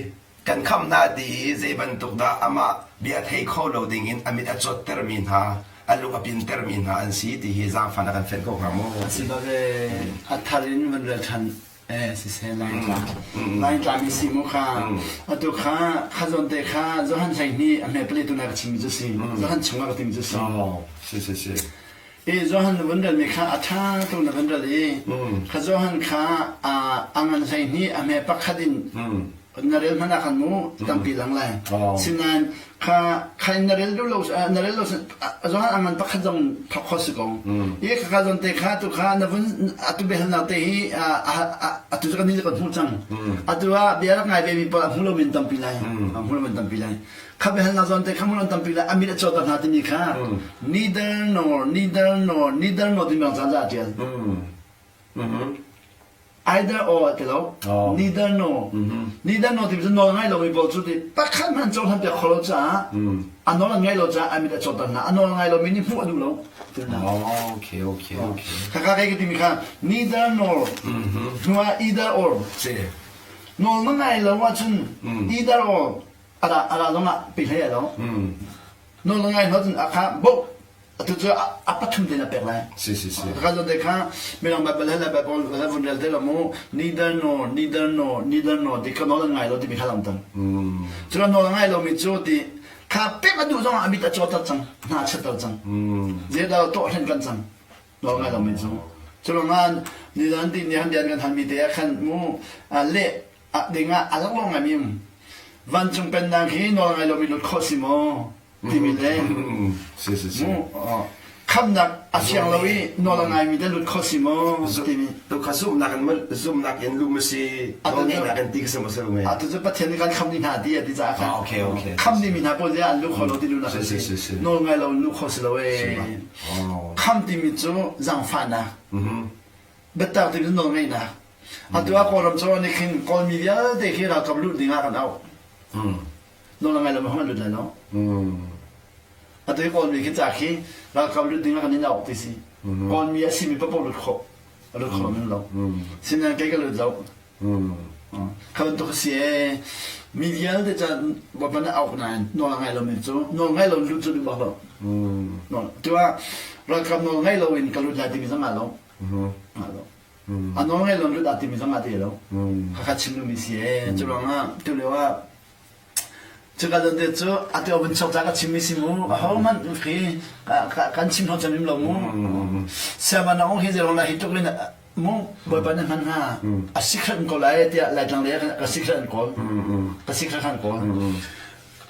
kan khamh hna a ti i zei bantuk dah amah bia thei kho lo dingin a mit a cawttermi hna, a lung a pintermi hna an si ti hi zaangfahnak kan fenh ko hnga maw? A si bak ee, a thar in van rel ṭhan ee siseh Laitlang. Laitlang i si mu kha. Atu kha kha zawn te kha Johan 12 a hme pali tu na ka chimmi cu si. Johan chungah ka timi cu si. Oh, si si si. I Johan na vun relmi kha a ṭha tuk na vun rel i kha Johan kha a ngan 12 a hme pakhat in na rel hmanh ah khan mu tampi lang lai. Sinain kha kha in na rel duh lo na rel lo Johan a ngan pakhat zong thawk kho si ko. I kha kha zawn te kha tu kha na vun atu biahalnak te hi atu cu kan ni kan hmuh cang. Atu ah bia rak ngai ve mi pawl a hmu lo men tampi lai. A hmu lo men tampi lai. Kha biahalnak zawn te kha hmun an tampi le a mit a cawter hna timi kha neither nor neither nor neither nor timi bang caan a ṭial. Either or ti lo neither nor neither nor timi cu nawl ngai lomi pawl cu ti pakhat hmanh cohlan piak kho lo caah a nawl an ngaih lo caah a mit a cawter hna a nawl ngai lomi nih hmuh a duh lo. Okay okay okay. Kaka kai ka timi kha neither nor hnu ah either or nawl na ngai lo ahcun either or ara ara zongah pe hlei a lo nawl na ngai hna cun a kha bo atu cu a pathum te na pek lai si si si ka zon te kha mirang bible he le bible he vun rel te lo mu neither nor neither nor neither nor ti ka nawl an ngai lo ti mi kha lang tan cu nawl ngai lo mi cu ti kha pek a duh zong ah a mit a cawter cang hna chetter cang zedah tawh hlen kan cang nawl ngai lo mi cu cu ruangah nizan ti ni han dian kan han mi te ah khan mu le ding ah a laklawng ngaimi um. Vancung pennak hi nawl ngai lomi lut khawh si maw timi le si si si mu khamnak a fiang lo i nawl a ngaimi te lut khawh si maw timi tu kha zumhnak in zumhnak in lu ma si nawlngeihnak in ti ka si ma si me atu cu Pathian nih kan kham dih hna ti a ti caah khan okay okay kham dihmi hna pawl an lu kho lo ti lu nak si si si nawl ngai lo lu kho si lo ee kham timi cu zaangfahnak biatak timi cu nawl ngeihnak Atu ah Kawlram cu nih khin Kawlmi vialte khi ralkap lut ding ah kan auh. Nawl a ngai lo mi hmanh lut lai lo. Atu hi Kawlmi khi ca khi ralkap lut ding ah kan in auh ti si. Kawlmi a simi paoh lut khawh. A lut kho men lo. Sinain kei ka lut lo. Kha bantuk a si ee. Mi vialte ca Bawipa nih auh nain nawl a ngai lomi cu nawl ngai lo lut cu duh bak lo. Tu ah ralkap nawl ngai lo in ka lut lai timi zong ah lo. Ah lo. A nawl ngai lo lut ah timi zong ah ti lo. Hakha chim duhmi si ee. Cu ruangah tu lio ah cuka zawn te cu atu a vun chuak ca ka chimmi si mu. Ahohmanh khi kan chim hna cem lo mu. Siaman ong hi zeirong lai hi tluk in mu Bawipa nih hman hna. A secret an kawl lai tiah Laitlang lei ah ka secret an kawl. Ka secret an kawl.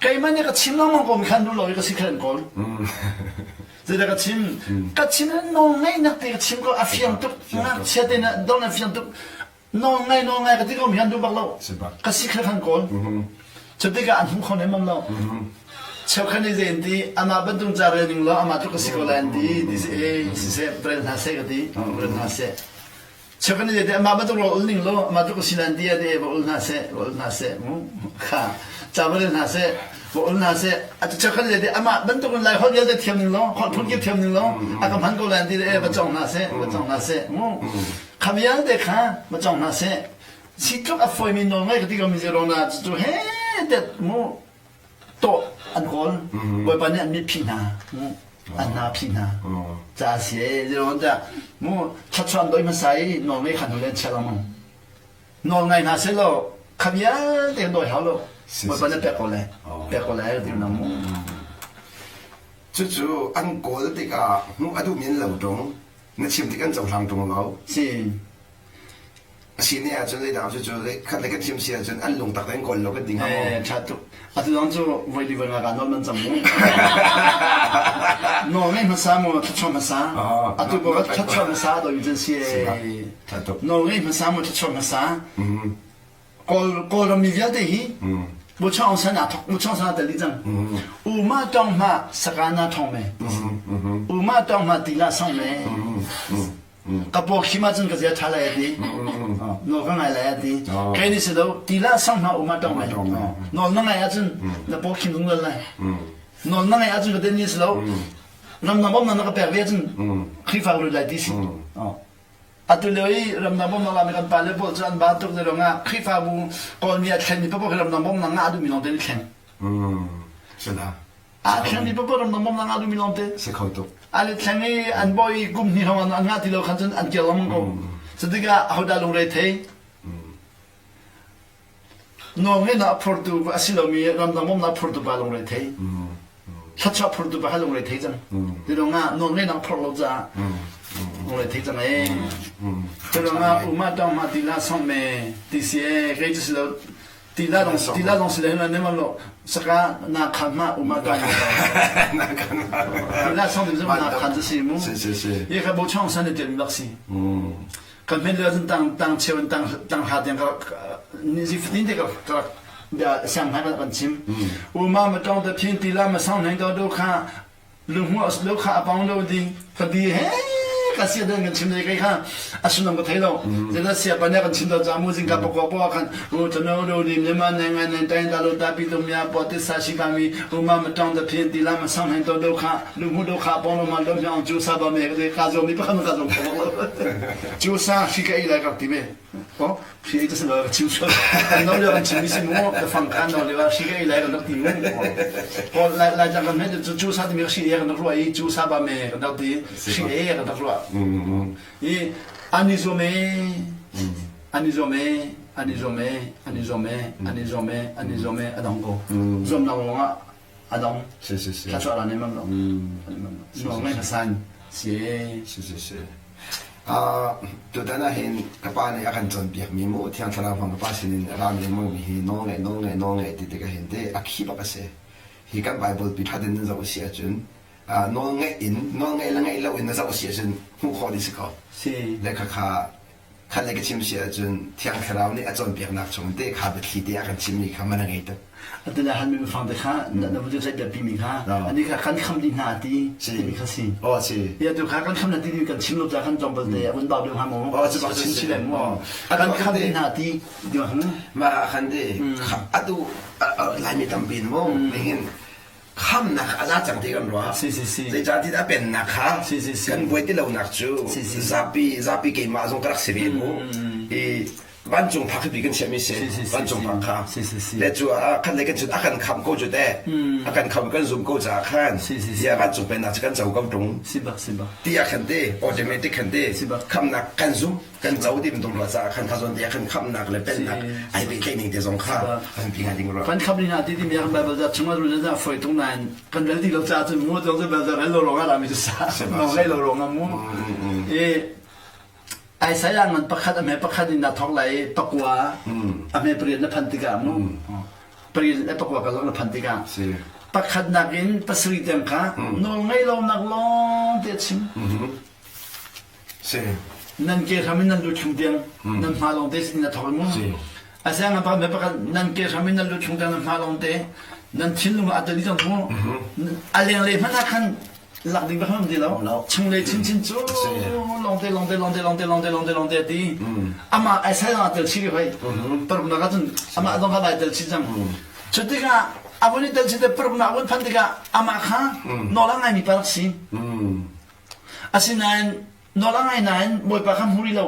Keimah nih ka chim lengmang ko mi khan duh lo i ka secret an kawl. Zeidah ka chim? Ka chim nawl ngeihnak te ka chim ko a fiang tuk. Ngakchia te na dong na fiang tuk. Nawl ngai nawl ngai ka ti ko mi han duh bak lo. Ka si kha khan kawl. Cu tikah an hmu kho nem lo. Cheukhat nih zei an ti amah bantuk ca rel ning law amah tluk ka si ko lai an ti ti si e siseh rel hna seh ka ti rel hna seh. Cheukhat nih amah bantuk rawl ul ning law amah tluk si lan ti ade va ul hna seh va ul hna seh mu kha ca va rel hna seh va ul hna seh atu cheukhat nih amah bantuk in lai holh vialte thiam ning law holh phun kip thiam ning law a ka hman ko lan ti e va cong hna seh va cong hna seh mu kha vialte kha va cong hna seh si tluk a fawi mi nawl ngai ka ti ko mi zero na cu he det mu tawh an kawl Bawipa nih an mit phih hna an hna phih hna ca si e zero ta mu thluachuah an doi hmasa i nawl ngei khan hnu le an chia lengmang. Nawl ngai hna seh law kha vialte kan dawi hau lo. Bawipa na pek ko lai. Pek ko lai ti na mu. Cucu an kawl tikah hmuh a duhmi an lo ṭung. Na chim tik an cohlang ṭung lo. Si. A si ne ahcun zeidah cucu khat le kan chim si ahcun an lungtak tein kawl lo kan ti hnga maw? Eh, ṭha tuk. Atu zong cu voi li voi nga ka nawl man cang mu. Nawl ngei hmasa mu thluachuah hmasa. Atu ko thluachuah hmasa do in cun si. Ṭha tuk. Nawl ngei hmasa mu thluachuah hmasa. Kawl Kawlram mi vialte hi Buchong Aung San aa thok Buchong San aa tel dih cang. Uma tong hma sakana thong me. Uma tong hma tila song me. Ka paw khim ahcun ka zia ṭha lai a ti. Nawl ka ngai lai a ti. Kei nih si lo, ti lah sang hna um ah ṭong lai. Nawl na ngai ahcun na paw khim zungzal lai. Nawl na ngai ahcun ka den ni si lo. Ramdang bawmhnak na ka pek ve ahcun Khrihfa ka lut lai ti si. Atu lio i ramdang bawmhnak lami kan pale pawl cu an ba tuk te ruangah Khrihfabu Kawlmi a thlenmi paoh hi ramdang bawmhnak ngah duhmi lawng te an i thleng. Sila. Aa thleng mi paoh ramdang bawmhnak ngah duhmi lawng te. Si kho tuk. An i thleng i an bawi kum hnih hrawng an ngah ti lo khan cun an kir lengmang ko. Cutikah ahodah lungre thei? Nawlngeihnak a phortu a si lomi ramdang bawmhnak a phortu pa lungre thei. Thluachuah phortu pa kha lungre thei cang. Ti ruangah nawlngeihnak phorh lo caah lungre thei cang ee. Ti ruangah uma tawng ma ti la song me ti si ee kei cu si lo Tila dong tila dong si le ne man lo saka na khan ma uma ta na khan ma tila song ding na khan si mu si si si ye ka bo chong san ne tel lak si kan men le tang tang cheu tang tang ha tiang ka ni zi fatin te ka ka da sang ha kan chim uma ma tong ta phin tila ma sang neng do do kha Lunghmuh lo kha a pong lo ding ka di he ka sia den kan chim dei kai kha a sullam ka thei lo zela sia pa ne kan chim do cha mu jing ka pokwa po khan u chano do dim ne ma ne ngai ne tai da lo ta pi tum ya po ti sa shi ba mi u ma ma tong da phin ti la ma sang hen to do kha lunghmuh do kha pong lo ma lo myang chu sa ba me ka ka zo mi pa khan ka zo chu sa shi ka i lai ka ti me Ko hri ei cu ka chim sual. Kan no lio kan chim mi si mu ka fang khan no lio ah hri ka ei lai kan rak ti mu. Ko lai lai tlang kan cu cu sa timi hri ei kan rak ruah i cu sa ba me kan rak ti hri ei kan rak ruah. I an i zuam e an i zuam e an i zuam e an i zuam e an i zuam e an i zuam e a dong ko. Zuamnak lawng ah a dong. Si si si. Thluachuah ra ne mam lo. Nuam ngai hmasan. Si. Si si si. Tutan ah hin ka pa nih a kan cawnpiakmi mu Thiang Thlarau hmang ka pa sinin a rami lengmangmi hi nawlngaih nawlngaih nawlngaih ti tikah hin te a khi bak a si. Hi kan Bible pi ṭha tein nan zoh a si ahcun nawlngaih in nawlngaih le ngaih lo in na zoh a si ahcun hmuh khawh dih si ko. Si. Le khakha Khat le ka chim si ahcun Thiang Thlarau nih a cawnpiaknak chung te kha biathli te a kan chimmi kha man a ngei tuk. Atu na halmi biafang te kha na vun ceih piak pimi kha ani kha kan kham dih hna ti timi kha si. Oh si. Ya tu kha kan kham na ti kan chim lo ca kan tlawmpal te a vun bau deuh hnga maw? Oh si bak chim si le mu. Kan kham dih hna ti ti ma Ma khan te atu Laimi tampi mu nihin khamnak a za cang ti kan ruah. Si si si. Zeicahtiah a pennak kha si si si. kan buai ti lonak cu si si zapi zapi keimah zong ka rak si ve mu. I vancung phak hi kan chiahmi si. Vancung phak kha. Si si si. Le cu ah khan le kan cun a kan khamh ko cu teh. A kan khamh kan zum ko caah khan. Si si si. Ya vancung pennak cu kan co ko tung. Si bak si bak. Ti ah khan te automatic khan te khamnak kan zum. Kan co ti bantuk ruah caah khan kha zawn te ah khan khamhnak le pennak ai pehtlaih ning te zong kha an pi ngai ding rua. Kan khamh hna ti timi kan Bible ca chungah rul na foi tung nain kan rel ti lo caah cun mu zong cu Bible rel lo rong ah rami cu sa nong rel lo rong ah mu i Isaiah ngan pakhat a hme pakhat in na thawk lai i pakua a hme pariat na phan tikah mu pariat le pakua ka na phan tikah pakhat nakin pasarih tiang kha nawl ngei lo nak lawng te a chim Si. Nan ke hram in nan lut chung tiang nan hma lawng te sin na thawk mu. A siang pa me pakhat nan ke hram in nan lut chung tiang nan hma lawng te nan thinlung a tali cang mu. A leng le hmanh ah khan lak ding bak ti lo. Chung le chin chin cu lawng te lawng te lawng te lawng te lawng te lawng te lawng te ti. Ama ai sai lang tel chi hoi. Paruk nak cun ama zong kha vai tel chi cang. Cu tikah a vun i tel chi te paruk nak vun phan tikah amah kha nawl a ngaimi pa rak si. Asinain nawl a ngai nain Bawipa kha hmu rih lo.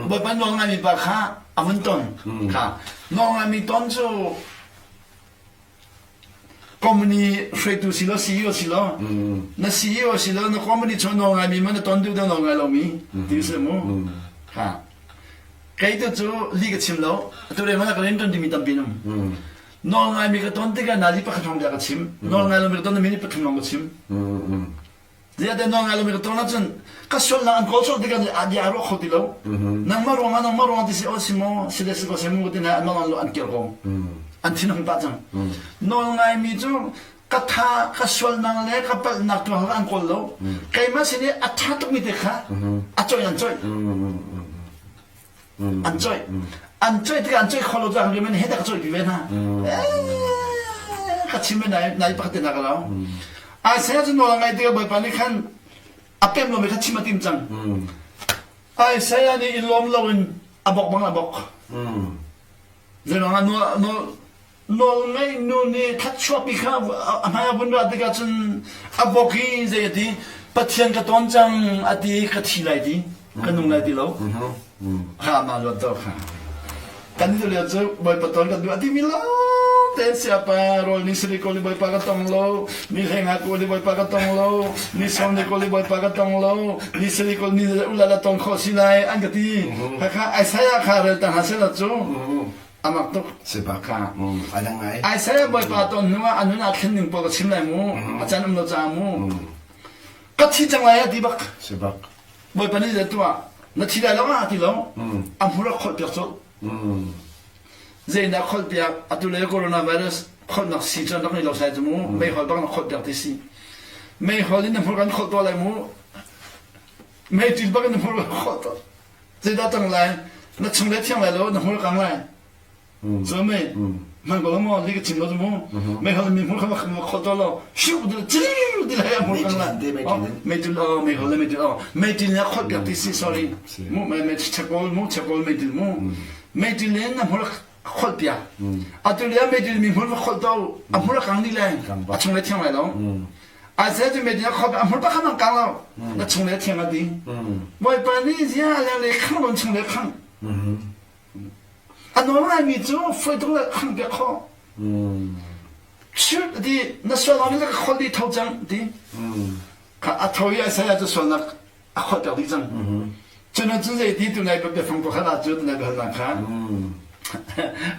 Bawipa nawl ngaimi pa kha a vun ton. Kha nawl ngaimi ton cu company hruaitu si lo CEO si lo na CEO si lo na company chung nawl ngaimi ma na ton duh dah nawl ngai lomi ti si mu. Kha. Kei tu cu li ka chim lo. Atu le hmanh ah ka rian ṭuan timi tampi an um. Nawl ngaimi ka ton tikah nazi pakhat hrawng bia ka chim. Nawl ngai lomi ka ton minute pathum lawng ka chim. Ziah nawl ngai lomi ka ton ahcun ka sualnak an kawl colh tikah a bia a ruah kho ti lo. Nangmah ruangah nangmah ruangah ti si aw si maw si le si ko si mu ti na an an kir ko. An thin hung pah cang. Nawl ngaimi cu ka tha ka sualnak le ka palhnak tu an kawl lo. Keimah sin i a ṭha tukmi te kha a coih an coih. An coih. An coih tikah an coih kho lo caah rian he dah ka coih pi ve hna. Ka chim ve nai nai pakhat te na ka lo. Isaiah cu nawl a ngaih tikah Bawipa nih khan a pem lomi kha chim a tim cang. Isaiah nih i lawm loin a bok bang a bok. Zeiruangah nawl Nawlngeih nu nih thluachuahpi kha a hmai a vun ra tikah cun a bawk i zei a ti Pathian ka tawn cang a ti ka thi lai ti ka nung lai ti lo kha amah luat to kha kan tu lio cu Bawipa tawn kan duh a timi lawng te siapa rawl ni sari kawl i Bawipa ka tong lo ni hleng ha kawl i Bawipa ka tong lo ni sawm ni kawl i Bawipa ka tong lo ni sari kawl ni ulala tong khawh si lai an ka ti kha kha Isaiah kha rel ta hna sela cu a mak tuk Sibak kha a dang ngai Isaiah bawipa ton hnu ah a nun ah thlen ning pawl ka chim lai mu a can um lo caah mu ka thi cang lai a ti bak Sibak bawipa nih zei tuah na thi lai lo ah ti lo a hmur a kholh piak colh zeidah kholh piak atu le coronavirus kholhnak si cu an rak ngei lo sai cu mu meihol bang na kholh piak ti si meihol in na hmur kan kholh tuah lai mu meiṭil bak in na hmur kan kholh tuah Zeidah cang lai? Na chung le thiang lai lo, na hmur kang lai. So me, man ko mo li ka chim lo mu. Me hol mi hmur kha ma khol to lo. Shiu di chiu di lai hmur kang lai. Me til o me hol me til o. Me til na khol piak ti si sorry. Mu me me chakol mu chakol me til mu. Me til le na hmur khol piak. Atu le me til mi hmur ma khol to a hmur kang ni lai. A chung le thiang lai lo. Isaiah cu media khop a hmur pakhat an kang lo na chung le thiang a ti Bawipa nih zia le le khang lon chung le khang a nawl ngai mi cu foi tung le khang piak kho chut ti na sual ni ka khol di tho cang ti kha a tho i Isaiah cu sualnak a kholter dih cang. Cun cun zei ti tunai biafang pakhat ah cu tunai biahalnak kha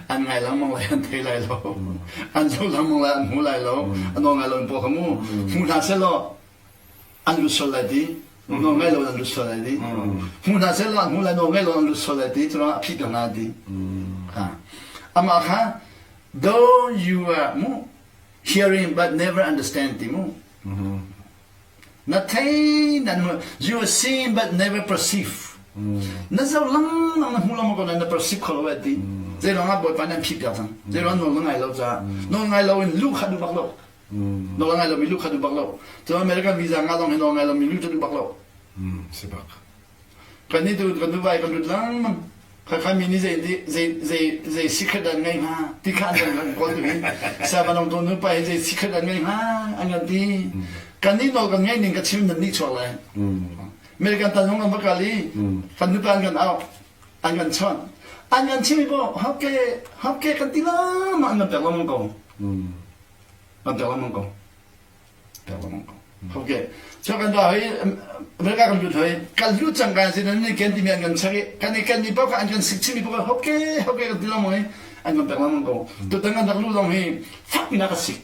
an ngai lengmang lai an thei lai lo an zoh lengmang lai an hmu lai lo an nawl ngai lo in paw kha mu hmu hna seh law an lut sual lai ti nawl ngai lo an lut sual lai ti hmu hna seh law an hmu lai nawl ngai lo an lut sual lai ti cu a phih piak hna ti amah kha though you are mu hearing but never understand ti mu Na thei nan you see but never perceive. Na zoh lengmang na hmu lengmang ko nain na perceive kho lo eh ti. Zei ruang ah Bawipa nih an phih piak cang. Zei ruang nawl na ngai lo caah. Nawl ngai lo in luh kha duh bak lo. Nawl ngai lo mi luh kha duh bak lo. Cun American visa nga zong hi nawl ngai lo mi luh cu duh bak lo. Si bak. Kan nih tu kan nu vai kan lut lengmang. Khakha mi nih zei zei zei zei secret an ngei hnga ti kha an kan kawl tu hi Savanong tu nu pa hi zei secret an ngei hnga an kan ti. Kan nih nawl kan ngei ning ka chim nan nih chuak lai. American tan hong kan va kal i kan nu pa an kan au an kan chawnh an kan chim i bo hoke hoke kan ti lama an kan pek lengmang ko. Kan pek lengmang ko. Okay. So kan da hoi America kan lut hoi kan lut cang kan sin an ken timi an kan chek i kan i kan mi paoh kha an kan sik chimi paoh okay okay kan ti lo moi an kan pek lengmang ko tutan kan rak lu zong hi fak pin a ka sik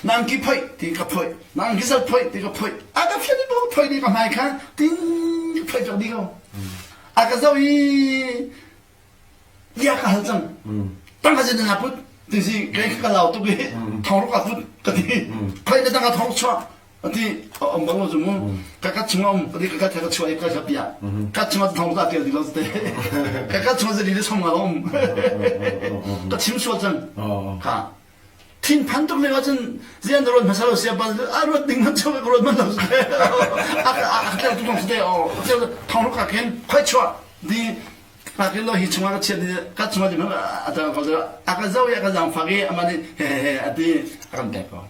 nang ki phoi ti ka phoi nang ki sal phoi ti ka phoi a ka phian bo phoi di ka hmai kha tin phoi cak di ko a ka zo i Bia ka hal cang. Tangka zin na put ti si kei ka lau tuk i thong ruk a put ka ti. Khoi na tangka thong chuak ati om bang lo zu mu ka ka chung om ati ka ka ka chuah i ka ka pia ka chung thong ta tel di lo te ka ka chung zali le som nga om ka chim sual cang ka thinphan tuk lio ahcun zian na ruat hmasa lo sia bal a ruat ding man chuak ka ruat man lo a a tel tu dong te o thong ruk ka khen khoi chuah di Ngakinn lo hi chungah ka chiat i ka chungah di a tang ko a ka zoh i a ka zaangfak i amah nih he he a ti a kan pek ko.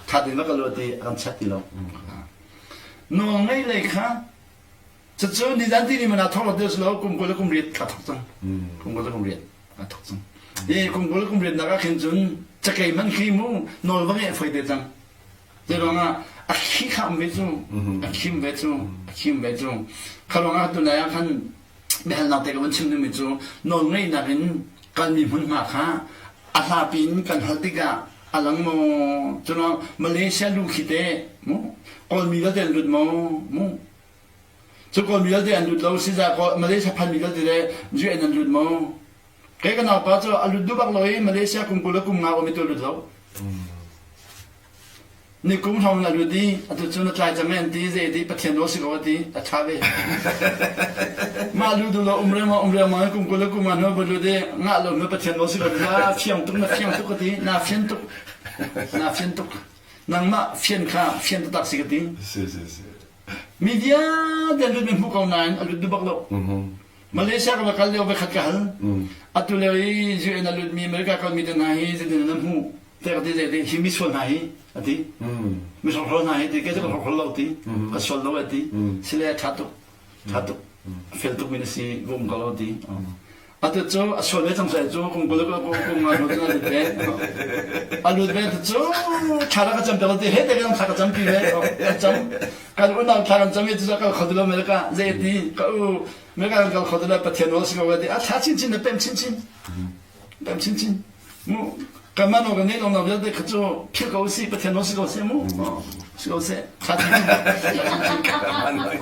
Tha tein va ka luat i a kan chiat ti lo. Nawl ngei lei kha cucu nizan ti ni mana thawk lo ti lo kum 20 le kum riat ka thawk cang. Kum 20 le kum riat ka thawk cang. I kum 20 le kum riat nak ah khin cun cakei man khi mu nawl va ngeih foi te cang. Zeiruangah a khi kha um ve cu a khim ve cu a khim ve cu kha ruangah tunai ah khan. Biahalnak te ka vun chim dingmi cu nawlngeihnak in kalmi hmunhma kha a hlapi in kan hal tikah a lang maw? Cun Malaysia lu khi teh mu Kawlmi vialte an lut maw? Mu Cu Kawlmi vialte an lut lo si za Malaysia phanmi vialte le UN an lut maw? Kei ka naupa cu a lut duh bak lo i Malaysia kum 20 le kum nga um i tu lut lo. Ni kum hrawng na lut i atu cu na tlai cang an ti zei ti Pathian nawl si ko a ti a ṭha ve. Mah lu duh lo um riangmang um riangmang kum 20 le kum nga hnu va lut i ngah lo hnu Pathian nawl si ko na fiang tuk na fiang tuk ka ti na fian tuk na fian tuk nangmah fian kha fian taktak si ka ti. Si si si. Mi vialte an lut mi hmu ko nain a lut duh bak lo. Malaysia ka va kal lio voikhat ka hal. Atu lio i UN a lutmi America kalmi te hna hi zeitin an hmuh? Te ka ti zei ti hi misual hna hi a ti. Mi hrokhrawl hna hi ti kei cu ka hrokhrawl lo ti. Ka sual lo a ti. Sile ṭha tuk. Ṭha tuk. Fel tuk mi na si va um ko lo ti. Atu cu a sual ve cang sai cu kum 20 kum nga hnu cun a lut ve. A lut ve cu thla ka cam piak ti he te kan thla ka cam pi ve. Ka cam. Kan unau thla kan cam i cu kal kho ti lo America zei ti ka u America kan kal kho ti lo Pathian nawl si ko ti a thla chinchin na pem chinchin. Pem chinchin. Mu kan mah nawl kan nei lo na vialte kha cu philh ko si Pathian nawl si ko seh mu. Si ko seh. Thla chinchin.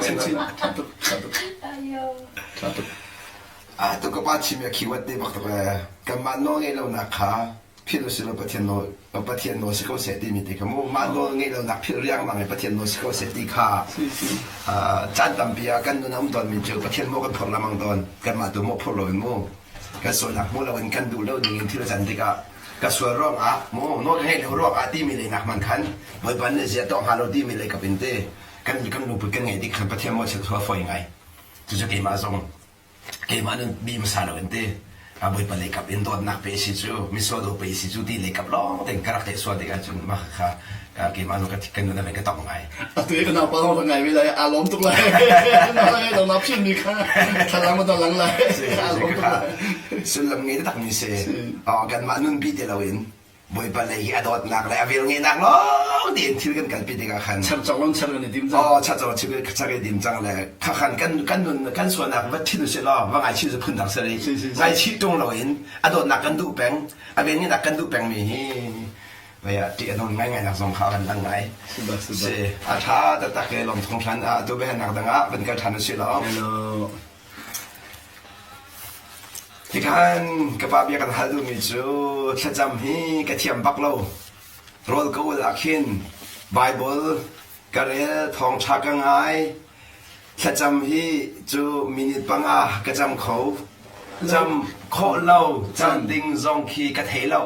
Chinchin. Tha tuk. Tha tuk. Tha tuk. Ah tu ka pa chim a keyword te bak tuk ee. Kanmah nawl ngeih lonak kha philh usih law Pathian nawl Pathian nawl si ko seh timi te kha mu mah nawl ngeih lonak philh riangmang i Pathian nawl si ko seh ti kha caan tampi ah kan nun a um tawnmi cu Pathian maw kan phurh lengmang tawn kanmah tu maw phurh loin mu kan sualnak hmu loin kan duh lo ding in thil a can tikah ka sual ruangah mu nawl ka ngeih lo ruangah timi lei nak hmanh khan Bawipa nih zia tuah hnga lo timi lei kap in te kan kan lungput kan ngeih tik khan Pathian maw chiat a fawi ngai cucu keimah zong keimah nun bi hmasa lo in te Bawipa lei kap in dawtnak pe si cu misual do pe si cu ti lei kap lawng tein ka rak teh sual tik ahcun mah kha keimah zong ka nun a ka tong ngai. Atu i ka naupa zong ngai ve lai aa lawm tuk lai. Na na phin mi kha thlalang ma lang lai. Aa lawm tuk lai. Sullam ngei tak mi si. Kanmah nun bi te loin Bawipa lei hi a dawtnak le a velngeihnak lawng tein thil kan kalpi tikah khan chercawk lawng cher kan i tim cang. Oh, chercawk chim cher i tim cang le kha khan kan kan nun kan sualnak va thin usih law va ngaichih cu phundang si rih. Ngaichih ṭung loin a dawtnak kan duh peng, a velngeihnak kan duh peng mi hi vei ah ṭih a nung ngaingai nak zong kha a kan lang ngai. Si, a ṭha taktak ke lawm thong hlan ah tu biahalnak dang ah van kal ṭhan usih law. Hello. Tikhan ka pa bia kan hal duhmi cu thlacam hi ka thiam bak lo. Rawl ka ul ah khin Baibal ka rel, thawngṭha ka ngai. Thlacam hi cu minute panga ka cam kho. Cam khawh lo, cam ding zong khi ka thei lo.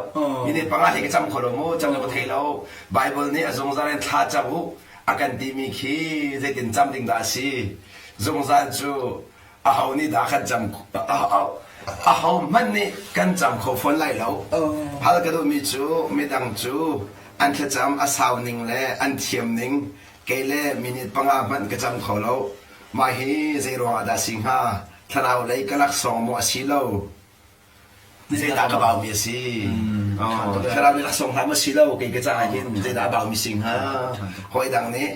Minute panga hi ka cam kho lo mu, cam lo ka thei lo. Baibal nih a zungzal in thla cam u a kan timi khi zeitin cam ding dah a si? Zungzal cu aho nih dah kan cam aho hmanh nih kan cam kho fawn lai lo hal ka duhmi cu midang cu an thlacam a sau ning le an thiam ning kei le minute panga hmanh ka cam kho lo mah hi zei ruangah dah si hnga thlarau lei ka laksawng maw a si lo zeidah ka baumi a si thlarau lei laksawng hlah maw si lo kei ka caah hin zeidah a baumi si hnga hawi dang nih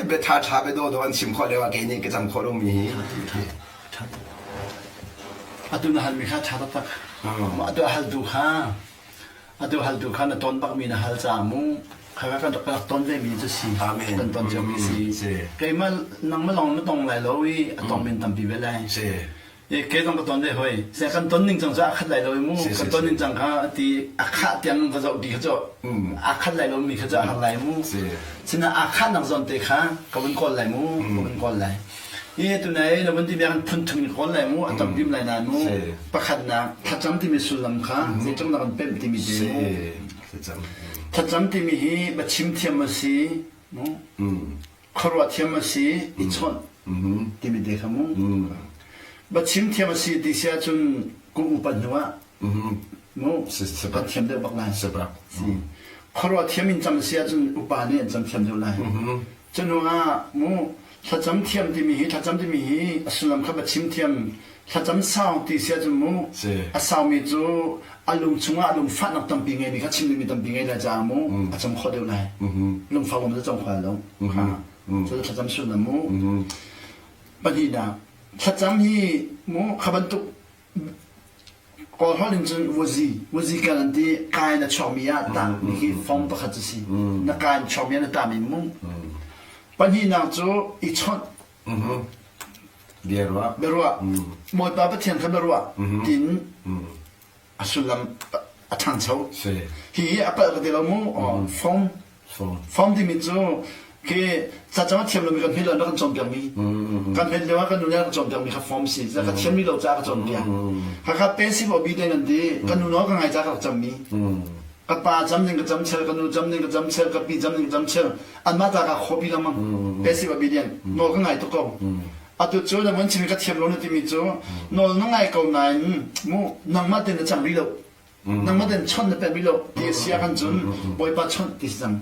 bia ṭha ṭha bia dawh dawh an chim khawh lio ah kei nih ka cam khawh lomi hi atu na halmi kha ṭha taktak atu a haltu kha atu haltu kha na ton bakmi na hal caah mu kha kan rak ton ve mi cu si Amen. kan ton cio mi si keimah nangmah lawng na tong lai lo i a tong men tampi ve lai si Kei zong ka ton ve hoi. Sia kan ton ning cang cu a khat lai lo mu. Kan ton ning cang kha ti a khah tiang va zoh ti kha cu a khat lai lo mi kha cu a har lai mu. Sina a khah nak zawn te kha ka vun kawl lai mu. Ka vun kawl lai. I tunai na vun ti biak phun thum in kawl lai mu. A tam bim lai na mu. Pakhatnak thlacam timi sullam kha zeitluk na kan pemh timi te mu. Thlacam timi hi ba chim thiam a si mu. Khuaruah thiam a si i chawnh timi te kha mu. Ba chim thiam a si ti si ahcun kum upat hnu ah mu kan thiam deuh bak lai. Si. Khuaruah thiam in cam a si ahcun upa nih an cam thiam deuh lai. Cu hnu ah mu thlacam thiam timi hi thlacam timi hi a sullam kha ba chim thiam thlacam sau ti si ahcun mu a saumi cu a lung chungah lungfahnak tampi ngeimi kha chim dingmi tampi ngei lai caah mu a cam khawh deuh lai. Lungfak lawng cu cam khawh lo. Cu thlacam sullam mu. Pahnihnak. Thlacam hi mu kha bantuk Kawl holh in cun wazi, wazi kan an ti kai na chuakmi ah tah mi hi form pakhat cu si. Na kai na chuakmi ah na tah mi mu. Pahnihnak cu i chawnh. Biaruah. Biaruah. Bawipa Pathian kha biaruah tin a sullam a ṭhangcho. Hi a palh ka ti lo mu. Form. Form timi cu khi cacang a thiam lomi kan hmet lo na kan cawnpiakmi. Kan hmet lio ah kan nu nih a kan cawnpiakmi kha form si. Ka thiam rih lo caah ka cawnpiak. Khakha passive obedient an ti. Kan nu nawl ka ngai caah ka rak cammi. Ka pa cam ding ka cam chel, ka nu cam ding ka cam chel, ka pi cam ding ka cam chel. Anmah ta ka khuapi lengmang. Passive obedient. Nawl ka ngai tuk ko. Atu cu na vun chim i ka thiam lo na timi cu nawl na ngai ko nain mu nangmah tein na cam rih lo. Nangmah tein chawnh na pek rih lo ti a si ah khan cun Bawipa chawnh ti si cang.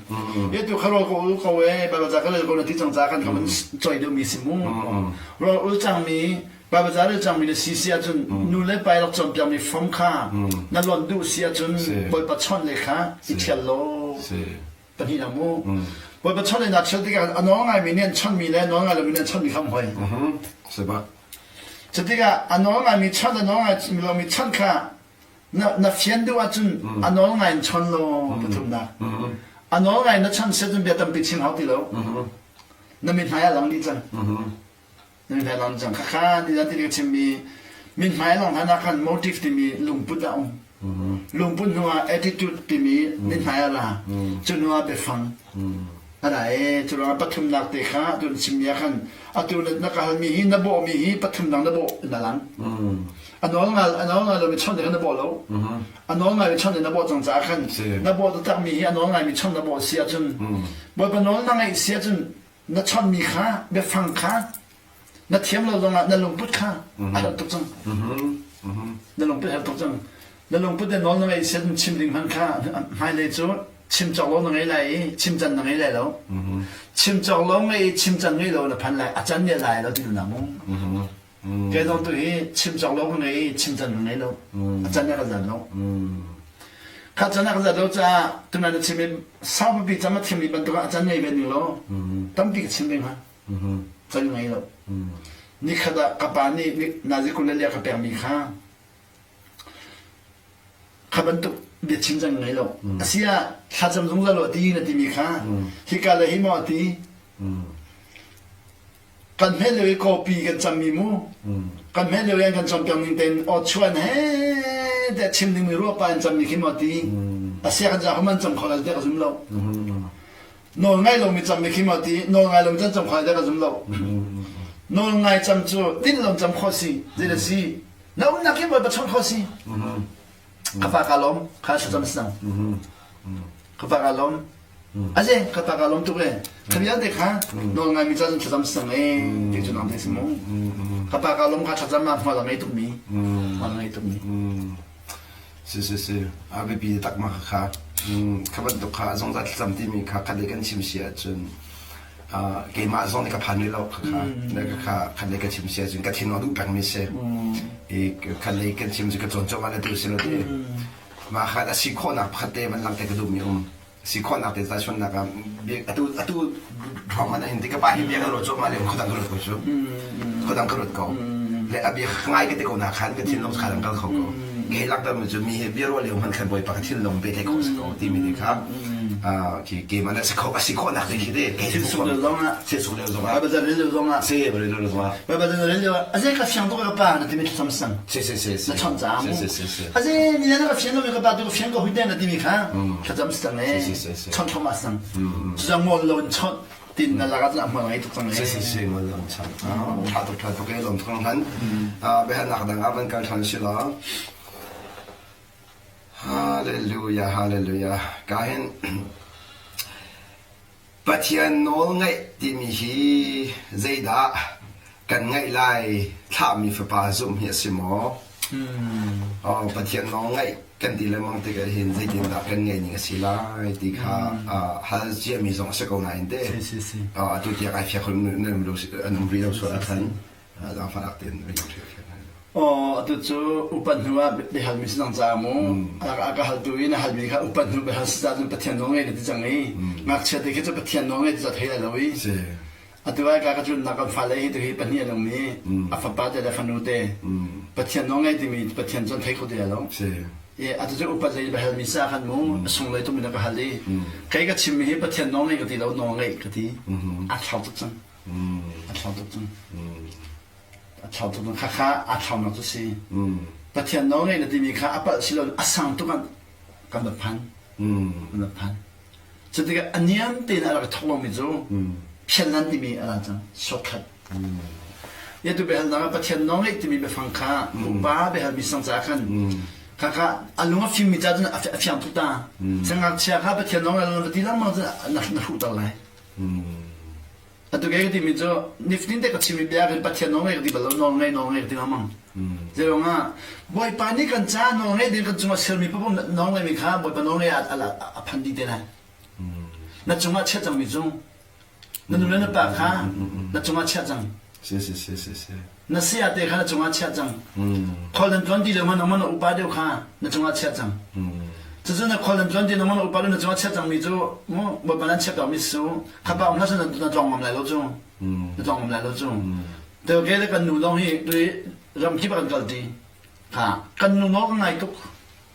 E tu kha rawl ka ul ko e Baibal ca ka rel ko na ti cang ca kan ka van choi deuhmi si mu. Rawl ul cangmi Baibal ca rel cangmi na si si ahcun nu le pa i rak cawnpiakmi fom kha na lonh duh si ahcun Bawipa chawnh le kha i ṭhial law. Pahnihnak mu. Bawipa chawnh le naa ṭhial tikah a nawl ngaimi nih an chawnhmi le nawl ngai lomi nih an chawnhmi kha um hoi. Cutikah a nawl ngaimi chawnh le nawl ngai lomi chawnh kha na, na fian duh ahcun a nawl ngai in chawn law pathumnak. A nawl ngai na chawnh set cun bia tampi chim hau ti lo. Na mithmai a lang dih cang. Na mithmai a lang cang. Khakha ni ti ka chimmi mithmai lang hlan ah khan motive timi lungput a um. Lungput hnu ah attitude timi mithmai a ra. Cu hnu ah biafang. A ra e cu ruangah pathumnak te kha atu na chimmi ah khan atu na ka halmi hi na bawhmi hi pathumnak na bawh in a lang. A nawl ngal a nawl ngai lomi chawnh khan na bawh lo. A nawl ngaimi chawnh na bawh cang caah khan na bawh taktakmi hi a nawl ngaimi chawnh na bawh si ahcun Bawipa nawl na ngaih si ahcun na chawnhmi kha biafang kha na thiam lo zongah na lungput kha a herh tuk cang. Na lungput a herh tuk cang. Na lungput le nawl na ngeih si ahcun chim ding hmanh kha hmailei cu chim cawk lo na ngei lai i chim can na ngei lai lo. Chim cawk lo ngei i chim can ngei lo na phan lai a can ne lai lo ti duhnak mu. Kei zong tu hi chim cawk lo ka ngei i chim can ka ngei lo. A can ne ka zan lo. Kha can a ka zat lo caah tunai na chim i saupipi cam a thiammi bantuk ah a can ngei ve ning law tampi ka chim ve hnga. Can ngei lo. Nikhat ah ka pa nih nazi 22 ka pekmi kha kha bantuk biachim can ngei lo. Asiah thlacam zungzal u a ti na timi kha hika le hi maw a ti. Kan hme lio i kawpi kan cammi mu. Kan hme lio i an kan cawnpiak ning tein aw chuan he tiah chim dingmi ruahpa in cammi khi maw ti. Asia kan ca human cam kho lai tiah ka zum lo. Nawl ngai lomi cammi khi maw ti. Nawl ngai lomi cam kho lai tiah ka zum lo. Nawl ngai cam cu tinh lo cam khawh si. Zei si. Na umnak hi Bawipa chawnh khawh si. Ka pa ka lawm. Kha thlacam si cang. Ka pa ka lawm. Aze ka pa ka lawm tuk e. Kha vialte kha nawl ngaimi ca cun thlacam si cang e. Ti cu nang te si mu. Ka pa ka lawm kha thlacam ah hmual a ngei tukmi. Hmual a ngei tukmi. Si si si. A biapi tak ma kha. Kha bantuk kha zungzal thlacam timi kha khat le kan chim si ahcun keimah zong nih ka phan rih lo kha kha kha khat lei ka chim si ahcun ka thin a duh pengmi si. I khat lei kan chim cu ka cawn cuahmah le tu si lo ti. Mah khan a si khawhnak pakhat te van langhter ka duhmi um. Si khawhnak te tahchunhnak ah atu atu ruang man hin ti ka pa hi bia ka ruat cuahmah le khuadang ka ruat ko cu. Khuadang ka ruat ko. Le a bia ngai ka ti ko na khan ka thinlung kha dang kal kho ko. Kei langhter mi cu mi he bia ruah lio hmanh khan Bawipa ka thinlung pe thei khawh si ko timi nih kha khi keimah na si kho a si khawhnak te khi te thil suk lio zong ah thil suk lio zong ah Baibal rel lio zong ah si rel lio zong ah Baibal rel lio ah aze ka fiang tuk ka pa na timi thlacam sang si si si na chawnh caah mu si si si aze ni na ka fiang lo mi ka pa tu ka fiang ko hui na timi kha thlacam sang e si si si chawnh thom sang cu ngol lo in chawnh tin na lak ah hmual ngei tuk cang si si si ngol lo chawnh tha tuk tha tuk e lom thong han biahalnak dang ah van kal than si la Hallelujah, hallelujah. Ka hin Pathian nawl ngaih timi hi zeidah kan ngaih lai thlahmi fapa zumh hi a si maw? Oh, Pathian nawl ngaih kan ti lengmang tikah hin zeitindah kan ngaih ning a si lai ti kha hal ciami zong a si ko nain te. Atu tiang ai fiak an um rih lo sual ah khan zaangfahnak tein kan hrilhfiah hna. Aw, atu cu upat hnu ah biahalmi si cang caah mu a ka haltu i na halmi kha upat hnu biahal si cah cun Pathian nawl ngei na ti cang i ngakchia te khi cu Pathian nawl ngei ti cu a thei lai lo i. Atu ai ka ka tlunnak kan fale hi tu hi pahnih an um i a fapa te le fanu te Pathian nawl ngei timi Pathian cu an thei kho ti lo. I atu cu upat lei va halmi sa khan mu a sunglei tuk in a ka hal i kei ka chimmi hi Pathian nawl ngei ka ti lo nawl ngeih ka ti. A thlau tuk cang. A thlau tuk cang. A thlau tuk cang. Khakha aa thlaunak cu si. Pathian nawl ngei na timi kha a palh si lo a sang tuk an kan va phan. Kan va phan. Cutikah a niam tein a rak i thawk lomi cu phianhlan timi a ra cang, shortcut. Atu biahalnak ah Pathian nawlngeih timi biafang kha upa biahalmi sang caah khan khakha a lung a fimmi ca cun a fiang tuk ta. Sangngakchia kha Pathian nawlngeih lo na va ti lengmang cun na hruhter lai. Atu kei ka timi cu nifatin te ka chimmi bia khin Pathian nawlngeih ka ti bal lo, nawlngeih nawlngeih ka ti lengmang. Zeiruangah Bawipa nih kan caah nawlngeih ding kan cungah sermi paoh nawlngeihmi kha Bawipa nawlngeih ah a phan dih te lai. Na cungah chiah cangmi cu na nu le na pa kha na cungah chiah cang. Si si si si si. Na saya te kha na cungah chiah cang. Khual nan tluan ti lo ma nangmah na upa deuh kha na cungah chiah cang. Cucu na khual nan tluan ti nangmah na upa deuh na cungah chiah cangmi cu mu Bawipa nan chiah mi su kha pa um hlah na tlawng ngam lai lo cu. Na tlawng ngam lai lo cu. Te ke le kan nu zong hi tui ram kip ah kan kal ti. Ha kan nu nawl ka ngai tuk.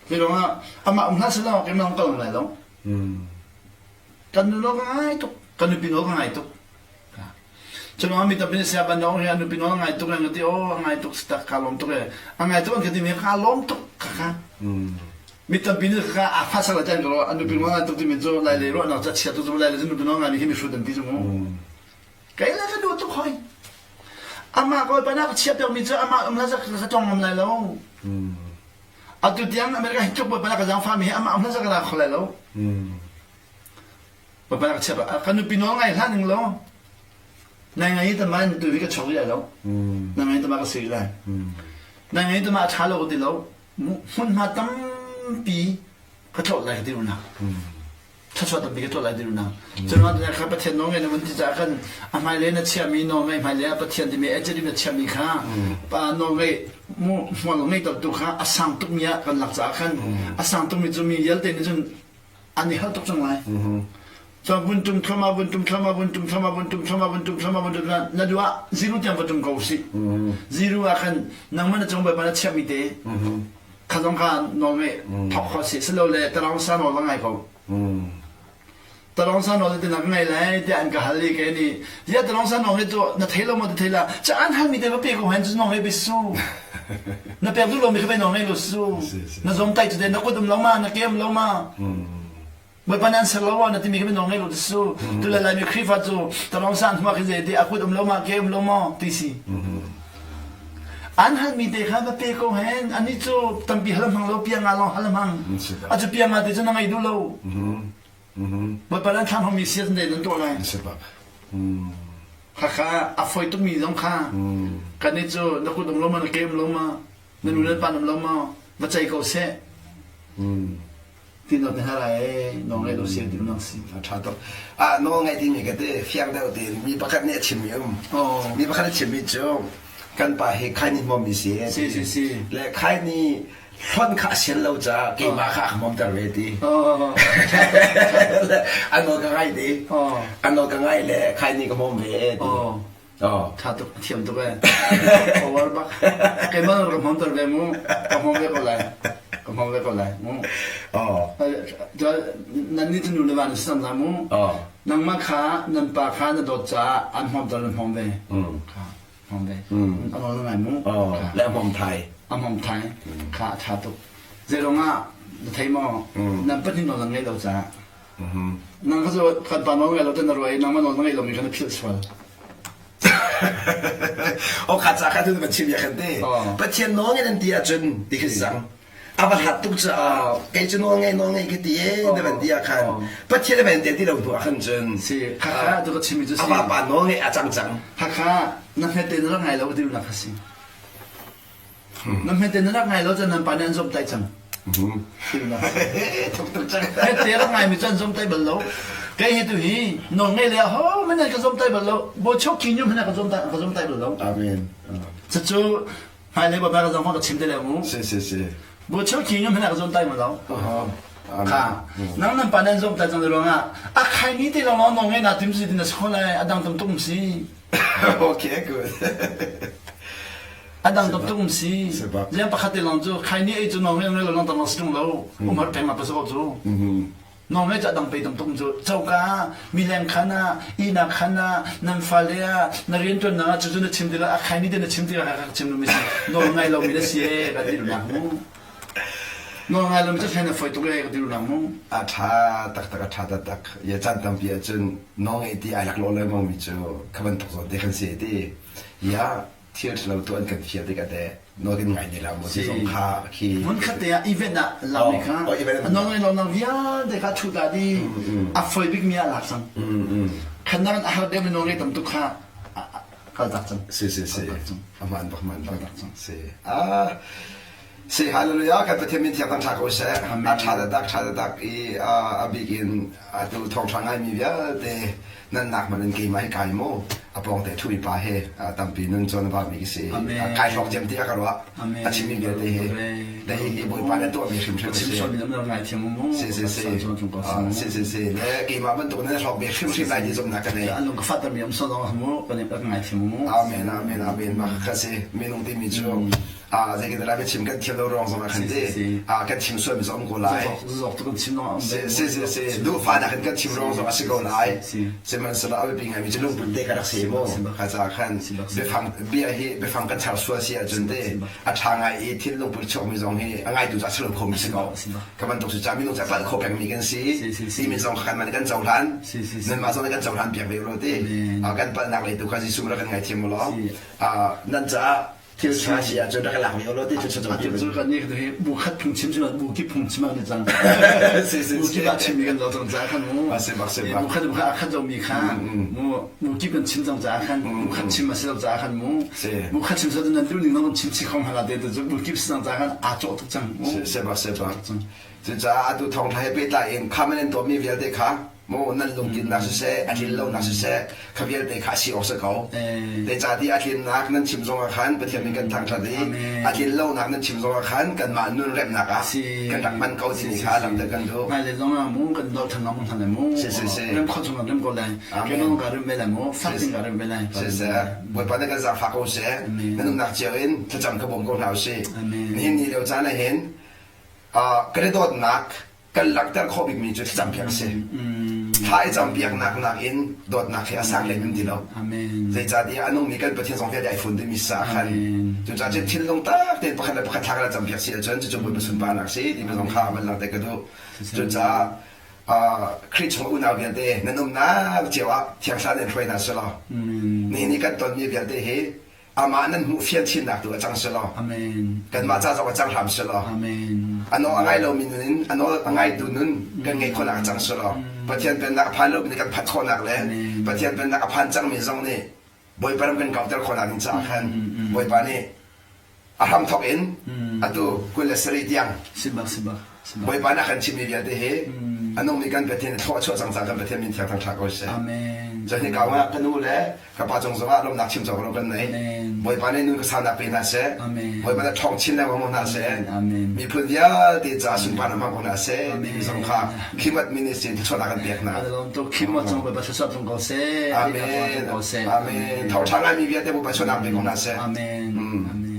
Hi ruangah amah um hlah selaw keimah kal ngam lai lo. Kan nu nawl ka ngai tuk. Kan nupi nawl ka ngai tuk. Cun mi tampi nih saya ban hi a nupi nawl a ngai tuk an ka ti aw a ngai tuk tak kaa lawm tuk e a ngai tuk an ka ti mi kaa lawm tuk ka ka mi tampi nih ka a fa sak la tan ka a nupi nawl ngai tuk timi cu lai le ruahnak ca chia tuk cu lai le cu nupi nawl ngai mi hi mi hrut an ti cu mu kei le ka duh tuk hoi amah ko pa na ka chia pek mi cu amah um la ka tong ngam lai lo atu tiang America hi tluk pa na ka zaangfah mi hi amah um la ka la kho lai lo Papa ka chiap ka nupi nawl ngai hlah ning law nai ngai tama tu hi ka chok rih lai lo na ngai tama ka si rih lai na ngai tama a ṭha lo ka ti lo hmunhma tampi ka tlawh lai ka ti na thluachuah tampi ka tlawh lai ti na cun kha Pathian nawl ngai na vun ti caah khan a hmailei na chiahmi nawl ngai hmailei ah Pathian timi ejedi na chiahmi kha pa nawl ngai mu hmual ngei tu kha a sang tukmi ah kan lak caah khan a sang tukmi cu mi vialte nih cun an i hal tuk cang lai. Cun vun tum thlama vun tum thlama vun tum thlama vun tum thlama vun tum thlama vun tum na duh ah zero tiang va tum ko usih. Zero ah khan nangmah na cung Bawipa na chiahmi te kha zong kha nawl ngeih thawk khawh si silole tarang sa nawl va ngai ko. Tarang sa nawl te na ka ngei lai tiah an ka hal i kei nih ziah tarang sa nawl hi cu na thei lo maw ti thei la ca an halmi te va pe ko hen cu nawl ngei be su. Na pek duh lomi kha ve nawl ngei lo su. Na zawm tai cu te na kut um lo ma na ke um lo ma Bawipa nan ser lo na timi kha nawl ngei lo ti su tu le Laimi Khrihfa cu talong san hmuak hi zei ti a kut um lo ma ke um lo maw ti si an halmi te kha va pe ko hen ani cu tampi hal hmang lo pianga long hal hmang a cu pianga te cu na ngei duh lo Bawipa nan thlam hmangmi siat nan nan tuah lai khakha a foi tukmi zong kha kan i cu na kut um lo ma na ke um lo ma na nu le pa nam lo maw va cei ko seh ti no te hna lai nawl ngai lo siang ti nang si a tha tuk ah nawl ngai timi ka te fiang deuh te mi pakhat nih a chimmi um mi pakhat a chimmi cu kan pa hi khaini hmawm mi si si si si le khaini hlonh kha a sian lo caah keimah kha a ka hmawmter ve ti an nawl ka ngai ti an nawl ka ngai le khaini ka hmawm ve ti Oh. Tha tuk, thiam tuk eh. Over bak. Keimah ka hmang ter ve mu. Ka hmang ve ko lai. Ka hmang ve ko lai mu. Oh. Nan ni nu le va na sam la mu. Oh. Nangmah kha nan pa kha na dawt caah an hmawm ter na hmawm ve. Kha hmawm ve. A nawl ngai mu. Oh. Le hmawm thai. A hmawm thai. Kha tha tuk. Zeirong ah na thei maw? Nan pahnih nawl nan ngei lo caah. Nang kha cu kan pa nawl ngai lo te na ruah i nangmah nawl na ngeih lomi kha na philh sual. O kha ca kha tu van chim ya khan te. Pathian nawl ngei nan ti ahcun ti khi sang. A va hlat tuk caah kei cu nawl ngei nawl ngei ka ti e na van ti ah khan Pathian a van te ti lo hnu ah khan cun si kha kha tu ka chim mi cu si a va pa nawl ngei a cang cang. Kha kha na hmet te na rak ngai lo ti nak kha si. Na hmete na rak ngai lo cun nan pa nih an zomhtaih cang. Hmete rak ngaimi cu an zomhtaih bal lo. Kei hi tu hi nawl ngei le ho hmanh an ka zomhtaih bal lo. Bawichok ki nyum hmanh ka zomhtaih ka zomhtaih bal lo. Amen. Cucu hmailei bawipa ka zong ka chim te le mu. Si si si. Bawichok ki nyum hmanh ka zomhtaih bal lo. Kha nang nan pa nan zong ta cang ruangah a khai ni te lawng lawng nawl ngeih naa tim si tin a si kho lai a dang tam tuk um si. Okay, good. A dang tam tuk um si. Ziang pakhat te lawng cu khai ni ei cu nawl ngeih lo lawng tam si tung lo. Um har peng ma pasal cu. Nawlngaih cu a dang pei tam tuk cu coka ah mileng khan ah ihnak khan ah nan fale ah na rianṭuannak ah cucu na chim tikah a khaini te na chim tikah ka chim lomi si nawl ngai lomi na si ee ka ti nak mu nawl ngai lomi cu hlen a fawi tuk ee ka ti nak mu a ṭha taktak a ṭha taktak ya caan tampi ahcun nawl ngeih ti ai laklawh lengmang mi cu kha bantuk zawn te kan si ti ya thil ṭhalo tuah an kan fial tikah teh nawl kan ngai ne la maw ti zong kha khi hmun khat te ah event ah lami kha a nawl ngai lo nang vialte kha thu ta di a foi bik mi ah lak cang khan a har deuh mi nawl ngai tam tuk kha kal tak cang si si si aman bak man bak si ah si hallelujah kan Pathian min thiang thang ko seh a tha tak tha tak i a bik in atu thawng tha ngai mi vialte nan nak man in keimah hi kai mu a pawng te thumi pa he tampi nun cawn va mi si kai hlawk cem ti a ka ruah a chimmi vialte hi le hi hi bawipa le tuahmi hrimhrim si si si si si si si le keimah bantuk nan hlawk ve hrimhrim lai ti zumhnak ka nei an ka fatter mi am so dong mu kan ngai thiam mu amen amen amen ma kha si minung timi cu ah zei kan lai chim kan thiam lo ruang zong ah khan ti ah kan chim sual mi zong ko lai si si si si duhfa nak in kan chim ruang zong a si ko lai sihmanhsehlaw a biapi ngai mi cu lungput te ka rak si mu kha ca khan biafang bia hi biafang kan char sual si ahcun te a ṭha ngai i thil lungput chuak mi zong hi a ngaitu ca silo kho mi si ko ka bantuk cu ca minung ca palh kho peng mi kan si timi zong kha kan man kan cohlan nanmah zong nih kan cohlan piak ve u ti kan palhnak lei tu kha Jesuh rak kan ngaithiam u law nan caah thil ṭha si ahcun rak i lak ve u law ti cu cu cu kan nih hi bu khat phung chim chim bu kip phung chim ah ni cang bu kip ah chim mi kan zo cang ca khan mu a si bak si bak bu khat bu khat a khat zo mi kha mu bu kip kan chim cang ca khan bu khat chim a si lo ca khan mu bu khat chim sa nan lu ning nan chim chi khong hala te cu bu kip si cang ca khan aa cawh tuk cang si si bak si bak cucaah atu thawng ṭha he pehtlai in kha man in tuahmi vialte kha Maw nan lungtlinnak siseh, a tlin lonak siseh, kha vialte kha a si awk si ko. Zeicahtiah a tlinnak nan chim zongah khan Pathian min kan thangṭhat i a tlin lonak nan chim zongah khan kanmah nun remnak ah kan rak hman ko timi kha langhter kan duh. Hmailei zongah mu kan doh ṭhan lengmang hna lai mu. Si si si. Rem khawh chung rem ko lai. Keimah ka rem ve lai mu. Fak in ka rem ve lai. Si si. Bawipa nih kan zaangfah ko seh. Nan umnak cio in thlacam ka bawm ko hna usih. Nihin ni lio caan ah hin kan i dawtnak kan langhter khawh bikmi cu thlacampiak a si. Thla i campiaknak nakin dawtnak hi a sang hlei men ti lo. Zeicahtiah a nungmi kan Pathian zong vialte ai fun timi sa khan cucaah cun thinlung tak tein pakhat le pakhat thla kan campiak si ahcun cucu Bawipa sunparnak si timi zong kha van langhter ka duh. Cucaah Khrih chung unau vialte nan umnak cio ah Thiang Thlarau nih hruai hna selaw nihin i kan tonmi vialte hi amah nan hmuh fian chinnak tu a cang selaw kanmah ca zong a cang hram selaw a nawl a ngai lomi nun in a nawl a ngaitu nun kan ngeih khawhnak a cang selaw Pathian pennak a phan lomi nih kan phanh khawhnak le Pathian pennak a phan cangmi zong nih Bawipa ram kan kauter khawhnak ding caah khan Bawipa nih a hramthawk in atu 27 tiang Bawipa nih a kan chimmi vialte hi a nungmi kan Pathian thlawh a chuah cang caah kan Pathian min thiang thangṭha ko seh. Cun hika ah ka nu le ka pa cung zongah lawmhnak chim cawk lo kan nei. Bawipa nih nun ka saunak pe hna seh. Bawipa nih ṭhawng chin lengmang hna seh. Miphun vialte caah sunparnak hmang ko hna seh timi zong kha Khimat ministry in thluachuahnak kan pek hna. Khimat zong Bawipa thluachuah tlung ko seh. Amen. Amen. Thawngṭha ngaimi vialte Bawipa chuahnak pe ko hna seh. Amen. Amen.